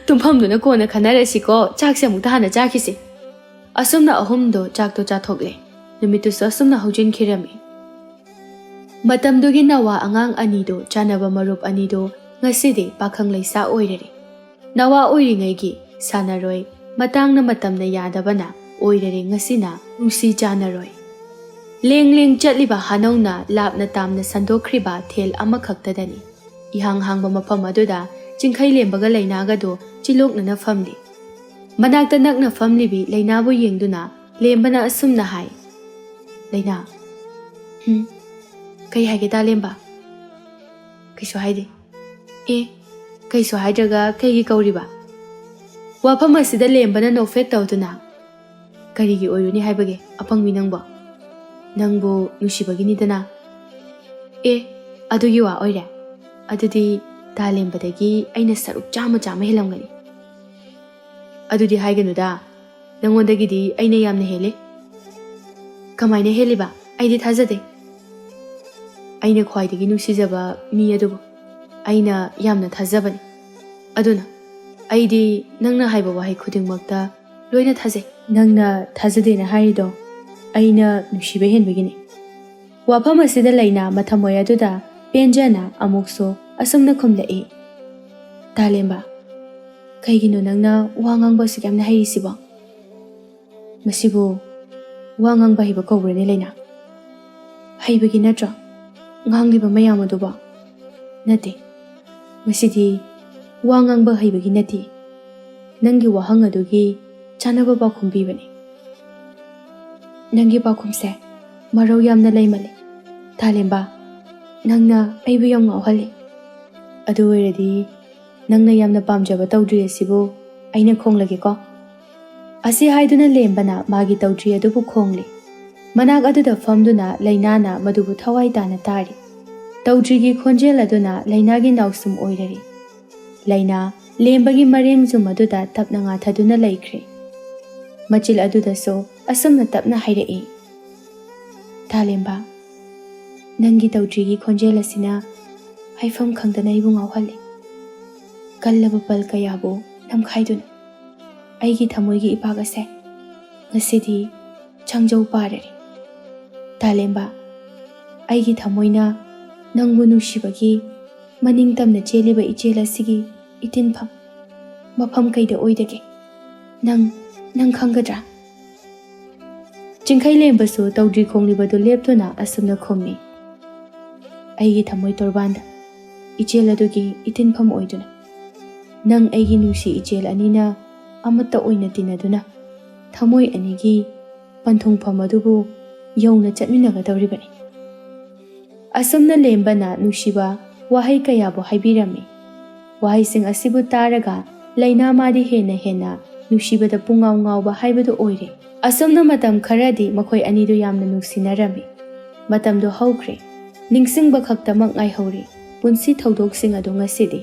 ꯇꯨꯝꯐꯝꯗꯨꯅ ꯀꯣꯟꯅ ꯈꯟꯅꯔꯁꯤꯀꯣ, ꯆꯥꯛꯁꯦ ꯑꯃꯨꯛꯇ ꯍꯥꯟꯅ ꯆꯥꯈꯤꯁꯤ꯫" ꯑꯁꯨꯝꯅ ꯑꯍꯨꯝꯗꯣ ꯆꯥꯛꯇꯣ ꯆꯥꯊꯣꯛꯂꯦ꯫ ꯅꯨꯃꯤꯠꯇꯨꯁꯨ ꯑꯁꯨꯝꯅ ꯍꯧꯖꯤꯟꯈꯤꯔꯝꯃꯤ꯫ ꯃꯇꯝꯗꯨꯒꯤ ꯅꯋꯥ ꯑꯉꯥꯡ ꯑꯅꯤꯗꯣ, ꯆꯥꯟꯅꯕ ꯃꯔꯨꯞ ꯑꯅꯤꯗꯣ ꯉꯁꯤꯗꯤ ꯄꯥꯈꯪ ꯂꯩꯁꯥ ꯑꯣꯏꯔꯔꯦ꯫ ꯅꯋꯥ ꯑꯣꯏꯔꯤꯉꯩꯒꯤ ꯁꯥꯟꯅꯔꯣꯏ, ꯃꯇꯥꯡꯅ ꯃꯇꯝꯅ ꯌꯥꯗꯕꯅ ꯑꯣꯏꯔꯔꯦ ꯉꯁꯤꯅ ꯅꯨꯡꯁꯤ ꯆꯥꯟꯅꯔꯣꯏ꯫ ꯂꯦꯡ ꯂꯦꯡ ꯆꯠꯂꯤꯕ ꯍꯥꯅꯧꯅ ꯂꯥꯞꯅ ꯇꯥꯝꯅ ꯁꯟꯗꯣꯛꯈ꯭ꯔꯤꯕ ꯊꯦꯜ ꯑꯃꯈꯛꯇꯗꯅꯤ꯫ ꯏꯍꯥꯡ ꯍꯥꯡꯕ ꯃꯐꯝ ꯑꯗꯨꯗ ꯆꯤꯡꯈꯩ ꯂꯦꯝꯕꯒ ꯂꯩꯅꯥꯒꯗꯣ ꯆꯤꯂꯣꯛꯅꯅ ꯐꯝꯂꯤ꯫ ꯃꯅꯥꯛꯇ ꯅꯛꯅ ꯐꯝꯂꯤꯕꯤ ꯂꯩꯅꯥꯕꯨ ꯌꯦꯡꯗꯨꯅ ꯂꯦꯝꯕꯅ ꯑꯁꯨꯝꯅ ꯍꯥꯏ, "ꯂꯩꯅꯥ꯫" "ꯍꯨꯝ, ꯀꯩ ꯍꯥꯏꯒꯦ ꯇꯥ ꯂꯦꯝꯕ?" "ꯀꯩꯁꯨ ꯍꯥꯏꯗꯦ꯫" "ꯑꯦ, ꯀꯩꯁꯨ ꯍꯥꯏꯗ꯭ꯔꯒ ꯀꯩꯒꯤ ꯀꯧꯔꯤꯕ?" ꯋꯥꯐꯝ ꯑꯁꯤꯗ ꯂꯦꯝꯕꯅ ꯅꯣꯛꯐꯦꯠ ꯇꯧꯗꯨꯅ, "ꯀꯔꯤꯒꯤ ꯑꯣꯏꯔꯨꯅꯤ ꯍꯥꯏꯕꯒꯦ, ꯑꯄꯪꯕꯤ ꯅꯪꯕꯣ? ꯅꯪꯕꯨ ꯅꯨꯡꯁꯤꯕꯒꯤꯅꯤꯗꯅ꯫" "ꯑꯦ, ꯑꯗꯨꯒꯤ ꯋꯥ ꯑꯣꯏꯔꯦ? ꯑꯗꯨꯗꯤ ꯇꯥ ꯂꯦꯝꯕꯗꯒꯤ ꯑꯩꯅ ꯁꯔꯨꯛ ꯆꯥꯝꯃ ꯆꯥꯝꯃ ꯍꯦꯜꯂꯝꯒꯅꯤ꯫" "ꯑꯗꯨꯗꯤ ꯍꯥꯏꯒꯅꯨꯗ, ꯅꯪꯉꯣꯟꯗꯒꯤꯗꯤ ꯑꯩꯅ ꯌꯥꯝꯅ ꯍꯦꯜꯂꯤ꯫" "ꯀꯃꯥꯏꯅ ꯍꯦꯜꯂꯤꯕ? ꯑꯩꯗꯤ ꯊꯥꯖꯗꯦ꯫" "ꯑꯩꯅ ꯈ꯭ꯋꯥꯏꯗꯒꯤ ꯅꯨꯡꯁꯤꯖꯕ ꯃꯤ ꯑꯗꯨꯕꯨ ꯑꯩꯅ ꯌꯥꯝꯅ ꯊꯥꯖꯕꯅꯤ꯫ ꯑꯗꯨꯅ ꯑꯩꯗꯤ ꯅꯪꯅ ꯍꯥꯏꯕ ꯋꯥꯍꯩ ꯈꯨꯗꯤꯡꯃꯛꯇ ꯂꯣꯏꯅ ꯊꯥꯖꯩ꯫" "ꯅꯪꯅ ꯊꯥꯖꯗꯦꯅ ꯍꯥꯏꯔꯤꯗꯣ ꯑꯩꯅ ꯅꯨꯡꯁꯤꯕ ꯍꯦꯟꯕꯒꯤꯅꯤ꯫" ꯋꯥꯐꯝ ꯑꯁꯤꯗ ꯂꯩꯅꯥ ꯃꯊꯃꯣꯏ ꯑꯗꯨꯗ ꯄꯦꯟꯖꯅ ꯑꯃꯨꯛꯁꯨ ꯑꯁꯨꯝꯅ ꯈꯨꯝꯂꯛꯏ, "ꯇꯥꯂꯦꯝꯕ, ꯀꯩꯒꯤꯅꯣ ꯅꯪꯅ ꯋꯥ ꯉꯥꯡꯕ ꯑꯁꯨꯛ ꯌꯥꯝꯅ ꯍꯩꯔꯤꯁꯤꯕꯣ? ꯃꯁꯤꯕꯨ ꯋꯥ ꯉꯥꯡꯕ ꯍꯩꯕ ꯀꯧꯕ꯭ꯔꯅꯦ ꯂꯩꯅꯥ? ꯍꯩꯕꯒꯤ ꯅꯠꯇ꯭ꯔꯣ ꯉꯥꯡꯂꯤꯕ ꯃꯌꯥꯝ ꯑꯗꯨꯕꯣ? ꯅꯠꯇꯦ, ꯃꯁꯤꯗꯤ ꯋꯥ ꯉꯥꯡꯕ ꯍꯩꯕꯒꯤ ꯅꯠꯇꯦ꯫ ꯅꯪꯒꯤ ꯋꯥꯍꯪ ꯑꯗꯨꯒꯤ ꯆꯥꯅꯕ ꯄꯥꯎꯈꯨꯝ ꯄꯤꯕꯅꯤ꯫" "ꯅꯪꯒꯤ ꯄꯥꯎꯈꯨꯝꯁꯦ ꯃꯔꯧ ꯌꯥꯝꯅ ꯂꯩꯃꯜꯂꯦ, ꯇꯥꯂꯦꯝꯕ꯫" "ꯅꯪꯅ ꯑꯩꯕꯨ ꯌꯥꯝ ꯉꯥꯎꯍꯜꯂꯤ꯫ ꯑꯗꯨ ꯑꯣꯏꯔꯗꯤ ꯅꯪꯅ ꯌꯥꯝꯅ ꯄꯥꯝꯖꯕ ꯇꯧꯗ꯭ꯔꯤ ꯑꯁꯤꯕꯨ ꯑꯩꯅ ꯈꯣꯡꯂꯒꯦꯀꯣ꯫" ꯑꯁꯤ ꯍꯥꯏꯗꯨꯅ ꯂꯦꯝꯕꯅ ꯃꯥꯒꯤ ꯇꯧꯗ꯭ꯔꯤ ꯑꯗꯨꯕꯨ ꯈꯣꯡꯂꯤ꯫ ꯃꯅꯥꯛ ꯑꯗꯨꯗ ꯐꯝꯗꯨꯅ ꯂꯩꯅꯥꯅ ꯃꯗꯨꯕꯨ ꯊꯋꯥꯏ ꯇꯥꯅ ꯇꯥꯔꯤ꯫ ꯇꯧꯗ꯭ꯔꯤꯒꯤ ꯈꯣꯟꯖꯦꯜ ꯑꯗꯨꯅ ꯂꯩꯅꯥꯒꯤ ꯅꯥꯎꯁꯨꯝ ꯑꯣꯏꯔꯔꯤ꯫ ꯂꯩꯅꯥ ꯂꯦꯝꯕꯒꯤ ꯃꯔꯦꯡ ꯖꯨꯝ ꯑꯗꯨꯗ ꯇꯞꯅ ꯉꯥꯊꯗꯨꯅ ꯂꯩꯈ꯭ꯔꯦ꯫ ꯃꯆꯤꯜ ꯑꯗꯨꯗꯁꯨ ꯑꯁꯨꯝꯅ ꯇꯞꯅ ꯍꯥꯏꯔꯛꯏ, "ꯊꯥꯂꯦꯝꯕ, ꯅꯪꯒꯤ ꯇꯧꯗ꯭ꯔꯤꯒꯤ ꯈꯣꯟꯖꯦꯜ ꯑꯁꯤꯅ ꯍꯥꯏꯐꯝ ꯈꯪꯗꯅ ꯑꯩꯕꯨ ꯉꯥꯎꯍꯜꯂꯤ꯫ ꯀꯜꯂꯕ ꯄꯜ ꯀꯌꯥꯕꯨ ꯅꯝꯈꯥꯏꯗꯨꯅ ꯑꯩꯒꯤ ꯊꯃꯣꯏꯒꯤ ꯏꯄꯥꯛ ꯑꯁꯦ ꯉꯁꯤꯗꯤ ꯆꯥꯡꯖꯧ ꯄꯥꯔꯔꯤ꯫ ꯊꯥꯂꯦꯝꯕ, ꯑꯩꯒꯤ ꯊꯃꯣꯏꯅ ꯅꯪꯕꯨ ꯅꯨꯡꯁꯤꯕꯒꯤ ꯃꯅꯤꯡ ꯇꯝꯅ ꯆꯦꯜꯂꯤꯕ ꯏꯆꯦꯜ ꯑꯁꯤꯒꯤ ꯏꯇꯤꯟꯐꯝ, ꯃꯐꯝ ꯀꯩꯗ ꯑꯣꯏꯗꯒꯦ? ꯅꯪ, ꯅꯪ ꯈꯪꯒꯗ꯭ꯔꯥ?" ꯆꯤꯡꯈꯩ ꯂꯦꯝꯕꯁꯨ ꯇꯧꯗ꯭ꯔꯤ ꯈꯣꯡꯂꯤꯕꯗꯨ ꯂꯦꯞꯇꯨꯅ ꯑꯁꯨꯝꯅ ꯈꯨꯝꯃꯤ, "ꯑꯩꯒꯤ ꯊꯃꯣꯏ ꯇꯣꯔꯕꯥꯟꯗ, ꯏꯆꯦꯜ ꯑꯗꯨꯒꯤ ꯏꯇꯤꯟꯐꯝ ꯑꯣꯏꯗꯨꯅ, ꯅꯪ ꯑꯩꯒꯤ ꯅꯨꯡꯁꯤ ꯏꯆꯦꯜ ꯑꯅꯤꯅ ꯑꯃꯠꯇ ꯑꯣꯏꯅ ꯇꯤꯟꯅꯗꯨꯅ ꯊꯃꯣꯏ ꯑꯅꯤꯒꯤ ꯄꯟꯊꯨꯡꯐꯝ ꯑꯗꯨꯕꯨ ꯌꯧꯅ ꯆꯠꯃꯤꯟꯅꯒꯗꯧꯔꯤꯕꯅꯤ꯫" ꯑꯁꯨꯝꯅ ꯂꯦꯝꯕꯅ ꯅꯨꯡꯁꯤꯕ ꯋꯥꯍꯩ ꯀꯌꯥꯕꯨ ꯍꯥꯏꯕꯤꯔꯝꯃꯤ꯫ ꯋꯥꯍꯩꯁꯤꯡ ꯑꯁꯤꯕꯨ ꯇꯥꯔꯒ ꯂꯩꯅꯥ ꯃꯥꯗꯤ ꯍꯦꯟꯅ ꯍꯦꯟꯅ ꯅꯨꯡꯁꯤꯕꯗ ꯄꯨꯡꯉꯥꯎ ꯉꯥꯎꯕ ꯍꯥꯏꯕꯗꯨ ꯑꯣꯏꯔꯦ꯫ ꯑꯁꯨꯝꯅ ꯃꯇꯝ ꯈꯔꯗꯤ ꯃꯈꯣꯏ ꯑꯅꯤꯗꯨ ꯌꯥꯝꯅ ꯅꯨꯡꯁꯤꯅꯔꯝꯃꯤ꯫ ꯃꯇꯝꯗꯨ ꯍꯧꯈ꯭ꯔꯦ꯫ ꯅꯤꯡꯁꯤꯡꯕ ꯈꯛꯇꯃꯛ ꯉꯥꯏꯍꯧꯔꯦ ꯄꯨꯟꯁꯤ ꯊꯧꯗꯣꯛꯁꯤꯡ ꯑꯗꯨ ꯉꯁꯤꯗꯤ꯫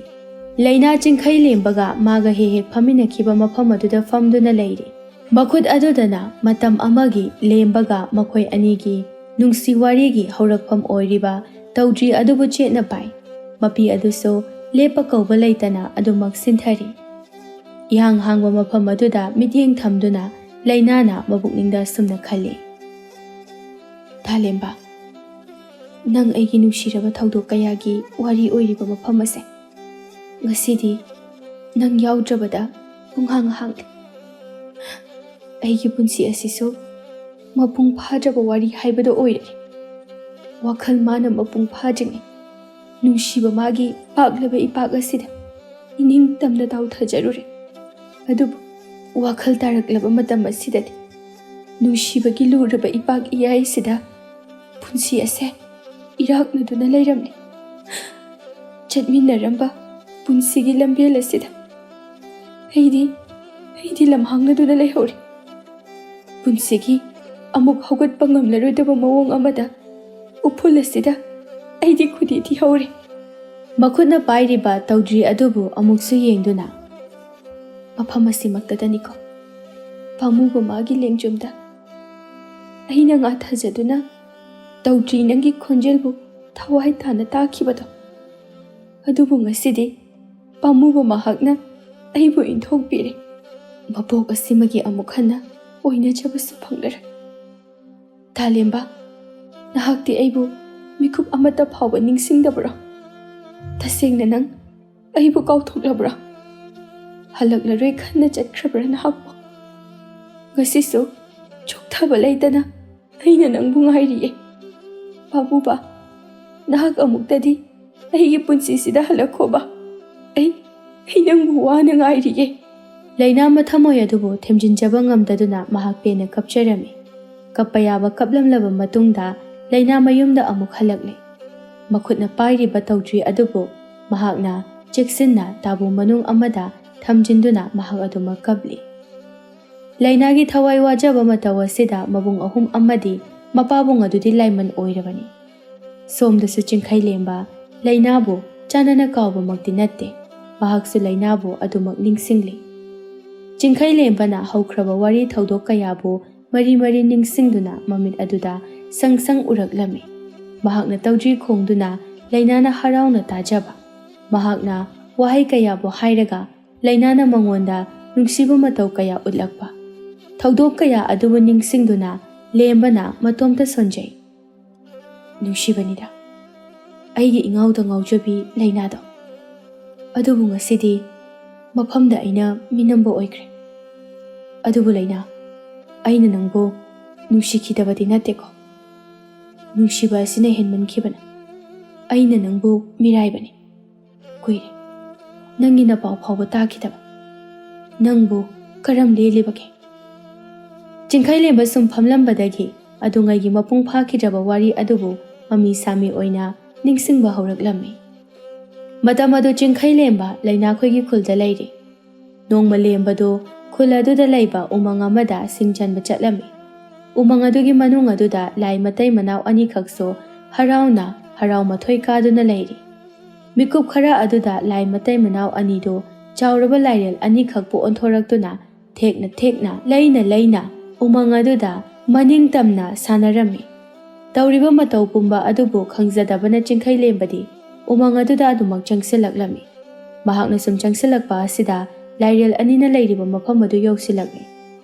ꯂꯩꯅꯥ ꯆꯤꯡꯈꯩ ꯂꯦꯝꯕꯒ ꯃꯥꯒ ꯍꯦꯛ ꯍꯦꯛ ꯐꯝꯃꯤꯟꯅꯈꯤꯕ ꯃꯐꯝ ꯑꯗꯨꯗ ꯐꯝꯗꯨꯅ ꯂꯩꯔꯤ꯫ ꯃꯈꯨꯠ ꯑꯗꯨꯗꯅ ꯃꯇꯝ ꯑꯃꯒꯤ ꯂꯦꯝꯕꯒ ꯃꯈꯣꯏ ꯑꯅꯤꯒꯤ ꯅꯨꯡꯁꯤ ꯋꯥꯔꯤꯒꯤ ꯍꯧꯔꯛꯐꯝ ꯑꯣꯏꯔꯤꯕ ꯇꯧꯗ꯭ꯔꯤ ꯑꯗꯨꯕꯨ ꯆꯦꯠꯅ ꯄꯥꯏ꯫ ꯃꯄꯤ ꯑꯗꯨꯁꯨ ꯂꯦꯞꯄ ꯀꯧꯕ ꯂꯩꯇꯅ ꯑꯗꯨꯃꯛ ꯁꯤꯟꯊꯔꯤ꯫ ꯏꯍꯥꯡ ꯍꯥꯡꯕ ꯃꯐꯝ ꯑꯗꯨꯗ ꯃꯤꯠꯌꯦꯡ ꯊꯝꯗꯨꯅ ꯂꯩꯅꯥꯅ ꯃꯕꯨꯛꯅꯤꯡꯗ ꯑꯁꯨꯝꯅ ꯈꯜꯂꯤ, "ꯊꯥꯂꯦꯝꯕ, ꯅꯪ ꯑꯩꯒꯤ ꯅꯨꯡꯁꯤꯔꯕ ꯊꯧꯗꯣꯛ ꯀꯌꯥꯒꯤ ꯋꯥꯔꯤ ꯑꯣꯏꯔꯤꯕ ꯃꯐꯝ ꯑꯁꯦ ꯉꯁꯤꯗꯤ ꯅꯪ ꯌꯥꯎꯗ꯭ꯔꯕꯗ ꯄꯨꯡꯍꯥꯡ ꯍꯥꯡꯂꯦ꯫ ꯑꯩꯒꯤ ꯄꯨꯟꯁꯤ ꯑꯁꯤꯁꯨ ꯃꯄꯨꯡ ꯐꯥꯗ꯭ꯔꯕ ꯋꯥꯔꯤ ꯍꯥꯏꯕꯗꯨ ꯑꯣꯏꯔꯦ꯫ ꯋꯥꯈꯜ ꯃꯥꯅ ꯃꯄꯨꯡ ꯐꯥꯗ꯭ꯔꯤꯉꯩ ꯅꯨꯡꯁꯤꯕ ꯃꯥꯒꯤ ꯄꯥꯛꯂꯕ ꯏꯄꯥꯛ ꯑꯁꯤꯗ ꯏꯅꯤꯡ ꯇꯝꯅ ꯇꯥꯎꯊꯖꯔꯨꯔꯦ꯫ ꯑꯗꯨꯕꯨ ꯋꯥꯈꯜ ꯇꯥꯔꯛꯂꯕ ꯃꯇꯝ ꯑꯁꯤꯗꯗꯤ ꯅꯨꯡꯁꯤꯕꯒꯤ ꯂꯨꯔꯕ ꯏꯄꯥꯛ ꯏꯌꯥꯏꯁꯤꯗ ꯄꯨꯟꯁꯤ ꯑꯁꯦ ꯏꯔꯥꯛꯅꯗꯨꯅ ꯂꯩꯔꯝꯂꯦ꯫ ꯆꯠꯃꯤꯟꯅꯔꯝꯕ ꯄꯨꯟꯁꯤꯒꯤ ꯂꯝꯕꯦꯜ ꯑꯁꯤꯗ ꯑꯩꯗꯤ ꯑꯩꯗꯤ ꯂꯝꯍꯥꯡꯅꯗꯨꯅ ꯂꯩꯍꯧꯔꯦ꯫ ꯄꯨꯟꯁꯤꯒꯤ ꯑꯃꯨꯛ ꯍꯧꯒꯠꯄ ꯉꯝꯂꯔꯣꯏꯗꯕ ꯃꯑꯣꯡ ꯑꯃꯗ ꯎꯐꯨꯜ ꯑꯁꯤꯗ ꯑꯩꯗꯤ ꯈꯨꯗꯤ ꯊꯤꯍꯧꯔꯦ꯫ ꯃꯈꯨꯠꯅ ꯄꯥꯏꯔꯤꯕ ꯇꯧꯗ꯭ꯔꯤ ꯑꯗꯨꯕꯨ ꯑꯃꯨꯛꯁꯨ ꯌꯦꯡꯗꯨꯅ, "ꯃꯐꯝ ꯑꯁꯤꯃꯛꯇꯗꯅꯤꯀꯣ ꯄꯥꯝꯃꯨꯕ ꯃꯥꯒꯤ ꯂꯦꯡꯖꯨꯝꯗ ꯑꯩꯅ ꯉꯥꯊꯖꯗꯨꯅ ꯇꯧꯗ꯭ꯔꯤ ꯅꯪꯒꯤ ꯈꯣꯟꯖꯦꯜꯕꯨ ꯊꯋꯥꯏ ꯇꯥꯅ ꯇꯥꯈꯤꯕꯗꯣ꯫ ꯑꯗꯨꯕꯨ ꯉꯁꯤꯗꯤ ꯄꯥꯝꯃꯨꯕ ꯃꯍꯥꯛꯅ ꯑꯩꯕꯨ ꯏꯟꯊꯣꯛꯄꯤꯔꯦ꯫ ꯃꯄꯣꯛ ꯑꯁꯤꯃꯒꯤ ꯑꯃꯨꯛ ꯍꯟꯅ ꯑꯣꯏꯅꯖꯕꯁꯨ ꯐꯪꯂꯔꯣꯏ꯫ ꯇꯥꯂꯦꯝꯕ, ꯅꯍꯥꯛꯇꯤ ꯑꯩꯕꯨ ꯃꯤꯀꯨꯞ ꯑꯃꯠꯇ ꯐꯥꯎꯕ ꯅꯤꯡꯁꯤꯡꯗꯕ꯭ꯔꯣ? ꯇꯁꯦꯡꯅ ꯅꯪ ꯑꯩꯕꯨ ꯀꯥꯎꯊꯣꯛꯂꯕ꯭ꯔꯥ? ꯍꯜꯂꯛꯂꯔꯣꯏ ꯈꯟꯅ ꯆꯠꯈ꯭ꯔꯕ꯭ꯔꯥ ꯅꯍꯥꯛꯄꯨ? ꯉꯁꯤꯁꯨ ꯆꯣꯛꯊꯕ ꯂꯩꯇꯅ ꯑꯩꯅ ꯅꯪꯕꯨ ꯉꯥꯏꯔꯤꯌꯦ꯫ ꯄꯥꯝꯃꯨꯕ, ꯅꯍꯥꯛ ꯑꯃꯨꯛꯇꯗꯤ ꯑꯩꯒꯤ ꯄꯨꯟꯁꯤꯁꯤꯗ ꯍꯜꯂꯛꯈꯣꯕ꯫ ꯑꯩ ꯑꯩ ꯅꯪꯕꯨ ꯋꯥꯅ ꯉꯥꯏꯔꯤꯌꯦ꯫" ꯂꯩꯅꯥ ꯃꯊꯃꯣꯏ ꯑꯗꯨꯕꯨ ꯊꯦꯝꯖꯤꯟꯖꯕ ꯉꯝꯗꯗꯨꯅ ꯃꯍꯥꯛ ꯄꯦꯟꯅ ꯀꯞꯆꯔꯝꯃꯤ꯫ ꯀꯞꯄ ꯌꯥꯕ ꯀꯞꯂꯝꯂꯕ ꯃꯇꯨꯡꯗ ꯂꯩꯅꯥ ꯃꯌꯨꯝꯗ ꯑꯃꯨꯛ ꯍꯜꯂꯛꯂꯦ꯫ ꯃꯈꯨꯠꯅ ꯄꯥꯏꯔꯤꯕ ꯇꯧꯗ꯭ꯔꯤ ꯑꯗꯨꯕꯨ ꯃꯍꯥꯛꯅ ꯆꯦꯛꯁꯤꯟꯅ ꯇꯥꯕꯨ ꯃꯅꯨꯡ ꯑꯃꯗ ꯊꯝꯖꯤꯟꯗꯨꯅ ꯃꯍꯥꯛ ꯑꯗꯨꯃꯛ ꯀꯞꯂꯤ꯫ ꯂꯩꯅꯥꯒꯤ ꯊꯋꯥꯏ ꯋꯥꯖꯕ ꯃꯇꯧ ꯑꯁꯤꯗ ꯃꯕꯨꯡ ꯑꯍꯨꯝ ꯑꯃꯗꯤ ꯃꯄꯥꯕꯨꯡ ꯑꯗꯨꯗꯤ ꯂꯥꯏꯃꯟ ꯑꯣꯏꯔꯕꯅꯤ꯫ ꯁꯣꯝꯗꯁꯨ ꯆꯤꯡꯈꯩꯂꯦꯝꯕ ꯂꯩꯅꯥꯕꯨ ꯆꯥꯟꯅꯅ ꯀꯥꯎꯕꯃꯛꯇꯤ ꯅꯠꯇꯦ, ꯃꯍꯥꯛꯁꯨ ꯂꯩꯅꯥꯕꯨ ꯑꯗꯨꯃꯛ ꯅꯤꯡꯁꯤꯡꯂꯤ꯫ ꯆꯤꯡꯈꯩꯂꯦꯝꯕꯅ ꯍꯧꯈ꯭ꯔꯕ ꯋꯥꯔꯤ ꯊꯧꯗꯣꯛ ꯀꯌꯥꯕꯨ ꯃꯔꯤ ꯃꯔꯤ ꯅꯤꯡꯁꯤꯡꯗꯨꯅ ꯃꯃꯤꯠ ꯑꯗꯨꯗ ꯁꯪ ꯁꯪ ꯎꯔꯛꯂꯝꯃꯤ꯫ ꯃꯍꯥꯛꯅ ꯇꯧꯗ꯭ꯔꯤ ꯈꯣꯡꯗꯨꯅ ꯂꯩꯅꯥꯅ ꯍꯔꯥꯎꯅ ꯇꯥꯖꯕ꯫ ꯃꯍꯥꯛꯅ ꯋꯥꯍꯩ ꯀꯌꯥꯕꯨ ꯍꯥꯏꯔꯒ ꯂꯩꯅꯥꯅ ꯃꯉꯣꯟꯗ ꯅꯨꯡꯁꯤꯕ ꯃꯇꯧ ꯀꯌꯥ ꯎꯠꯂꯛꯄ꯫ ꯊꯧꯗꯣꯛ ꯀꯌꯥ ꯑꯗꯨꯕꯨ ꯅꯤꯡꯁꯤꯡꯗꯨꯅ ꯂꯦꯝꯕꯅ ꯃꯇꯣꯝꯇ ꯁꯣꯟꯖꯩ꯫ ꯅꯨꯡꯁꯤꯕꯅꯤꯗ, ꯑꯩꯒꯤ ꯏꯉꯥꯎꯗ ꯉꯥꯎꯖꯕꯤ ꯂꯩꯅꯥꯗꯣ꯫ ꯑꯗꯨꯕꯨ ꯉꯁꯤꯗꯤ ꯃꯐꯝꯗ ꯑꯩꯅ ꯃꯤꯅꯝꯕ ꯑꯣꯏꯈ꯭ꯔꯦ꯫ ꯑꯗꯨꯕꯨ ꯂꯩꯅꯥ, ꯑꯩꯅ ꯅꯪꯕꯨ ꯅꯨꯡꯁꯤꯈꯤꯗꯕꯗꯤ ꯅꯠꯇꯦꯀꯣ꯫ ꯅꯨꯡꯁꯤꯕ ꯑꯁꯤꯅ ꯍꯦꯟꯃꯟꯈꯤꯕꯅ꯫ ꯑꯩꯅ ꯅꯪꯕꯨ ꯃꯤꯔꯥꯏꯕꯅꯤ꯫ ꯀꯨꯏꯔꯦ ꯅꯪꯒꯤ ꯅꯄꯥꯎ ꯐꯥꯎꯕ ꯇꯥꯈꯤꯗꯕ꯫ ꯅꯪꯕꯨ ꯀꯔꯝ ꯂꯦꯜꯂꯤꯕꯒꯦ? ꯆꯤꯡꯈꯩꯂꯦꯝꯕ ꯁꯨꯝ ꯐꯝꯂꯝꯕꯗꯒꯤ ꯑꯗꯨꯉꯩꯒꯤ ꯃꯄꯨꯡ ꯐꯥꯈꯤꯗ꯭ꯔꯕ ꯋꯥꯔꯤ ꯑꯗꯨꯕꯨ ꯃꯃꯤ ꯁꯥꯃꯤ ꯑꯣꯏꯅ ꯅꯤꯡꯁꯤꯡꯕ ꯍꯧꯔꯛꯂꯝꯃꯤ꯫ ꯃꯇꯝ ꯑꯗꯨ ꯆꯤꯡꯈꯩ ꯂꯦꯝꯕ ꯂꯩꯅꯥꯈꯣꯏꯒꯤ ꯈꯨꯜꯗ ꯂꯩꯔꯤ꯫ ꯅꯣꯡꯃ ꯂꯦꯝꯕꯗꯨ ꯈꯨꯜ ꯑꯗꯨꯗ ꯂꯩꯕ ꯎꯃꯪ ꯑꯃꯗ ꯁꯤꯡ ꯆꯟꯕ ꯆꯠꯂꯝꯃꯤ꯫ ꯎꯃꯪ ꯑꯗꯨꯒꯤ ꯃꯅꯨꯡ ꯑꯗꯨꯗ ꯂꯥꯏ ꯃꯇꯩ ꯃꯅꯥꯎ ꯑꯅꯤꯈꯛꯁꯨ ꯍꯔꯥꯎꯅ ꯍꯔꯥꯎ ꯃꯊꯣꯏ ꯀꯥꯗꯨꯅ ꯂꯩꯔꯤ꯫ ꯃꯤꯀꯨꯞ ꯈꯔ ꯑꯗꯨꯗ ꯂꯥꯏ ꯃꯇꯩ ꯃꯅꯥꯎ ꯑꯅꯤꯗꯨ ꯆꯥꯎꯔꯕ ꯂꯥꯏꯔꯦꯜ ꯑꯅꯤꯈꯛꯄꯨ ꯑꯣꯟꯊꯣꯔꯛꯇꯨꯅ ꯊꯦꯛꯅ ꯊꯦꯛꯅ, ꯂꯩꯅ ꯂꯩꯅ ꯎꯃꯪ ꯑꯗꯨꯗ ꯃꯅꯤꯡ ꯇꯝꯅ ꯁꯥꯟꯅꯔꯝꯃꯤ꯫ ꯇꯧꯔꯤꯕ ꯃꯇꯧ ꯄꯨꯝꯕ ꯑꯗꯨꯕꯨ ꯈꯪꯖꯗꯕꯅ ꯆꯤꯡꯈꯩ ꯂꯦꯝꯕꯗꯤ ꯎꯃꯪ ꯑꯗꯨꯗ ꯑꯗꯨꯃꯛ ꯆꯪꯁꯤꯜꯂꯛꯂꯝꯃꯤ꯫ ꯃꯍꯥꯛꯅ ꯁꯨꯝ ꯆꯪꯁꯤꯜꯂꯛꯄ ꯑꯁꯤꯗ ꯂꯥꯏꯔꯦꯜ ꯑꯅꯤꯅ ꯂꯩꯔꯤꯕ ꯃꯐꯝ ꯑꯗꯨ ꯌꯧꯁꯤꯜꯂꯛꯂꯤ꯫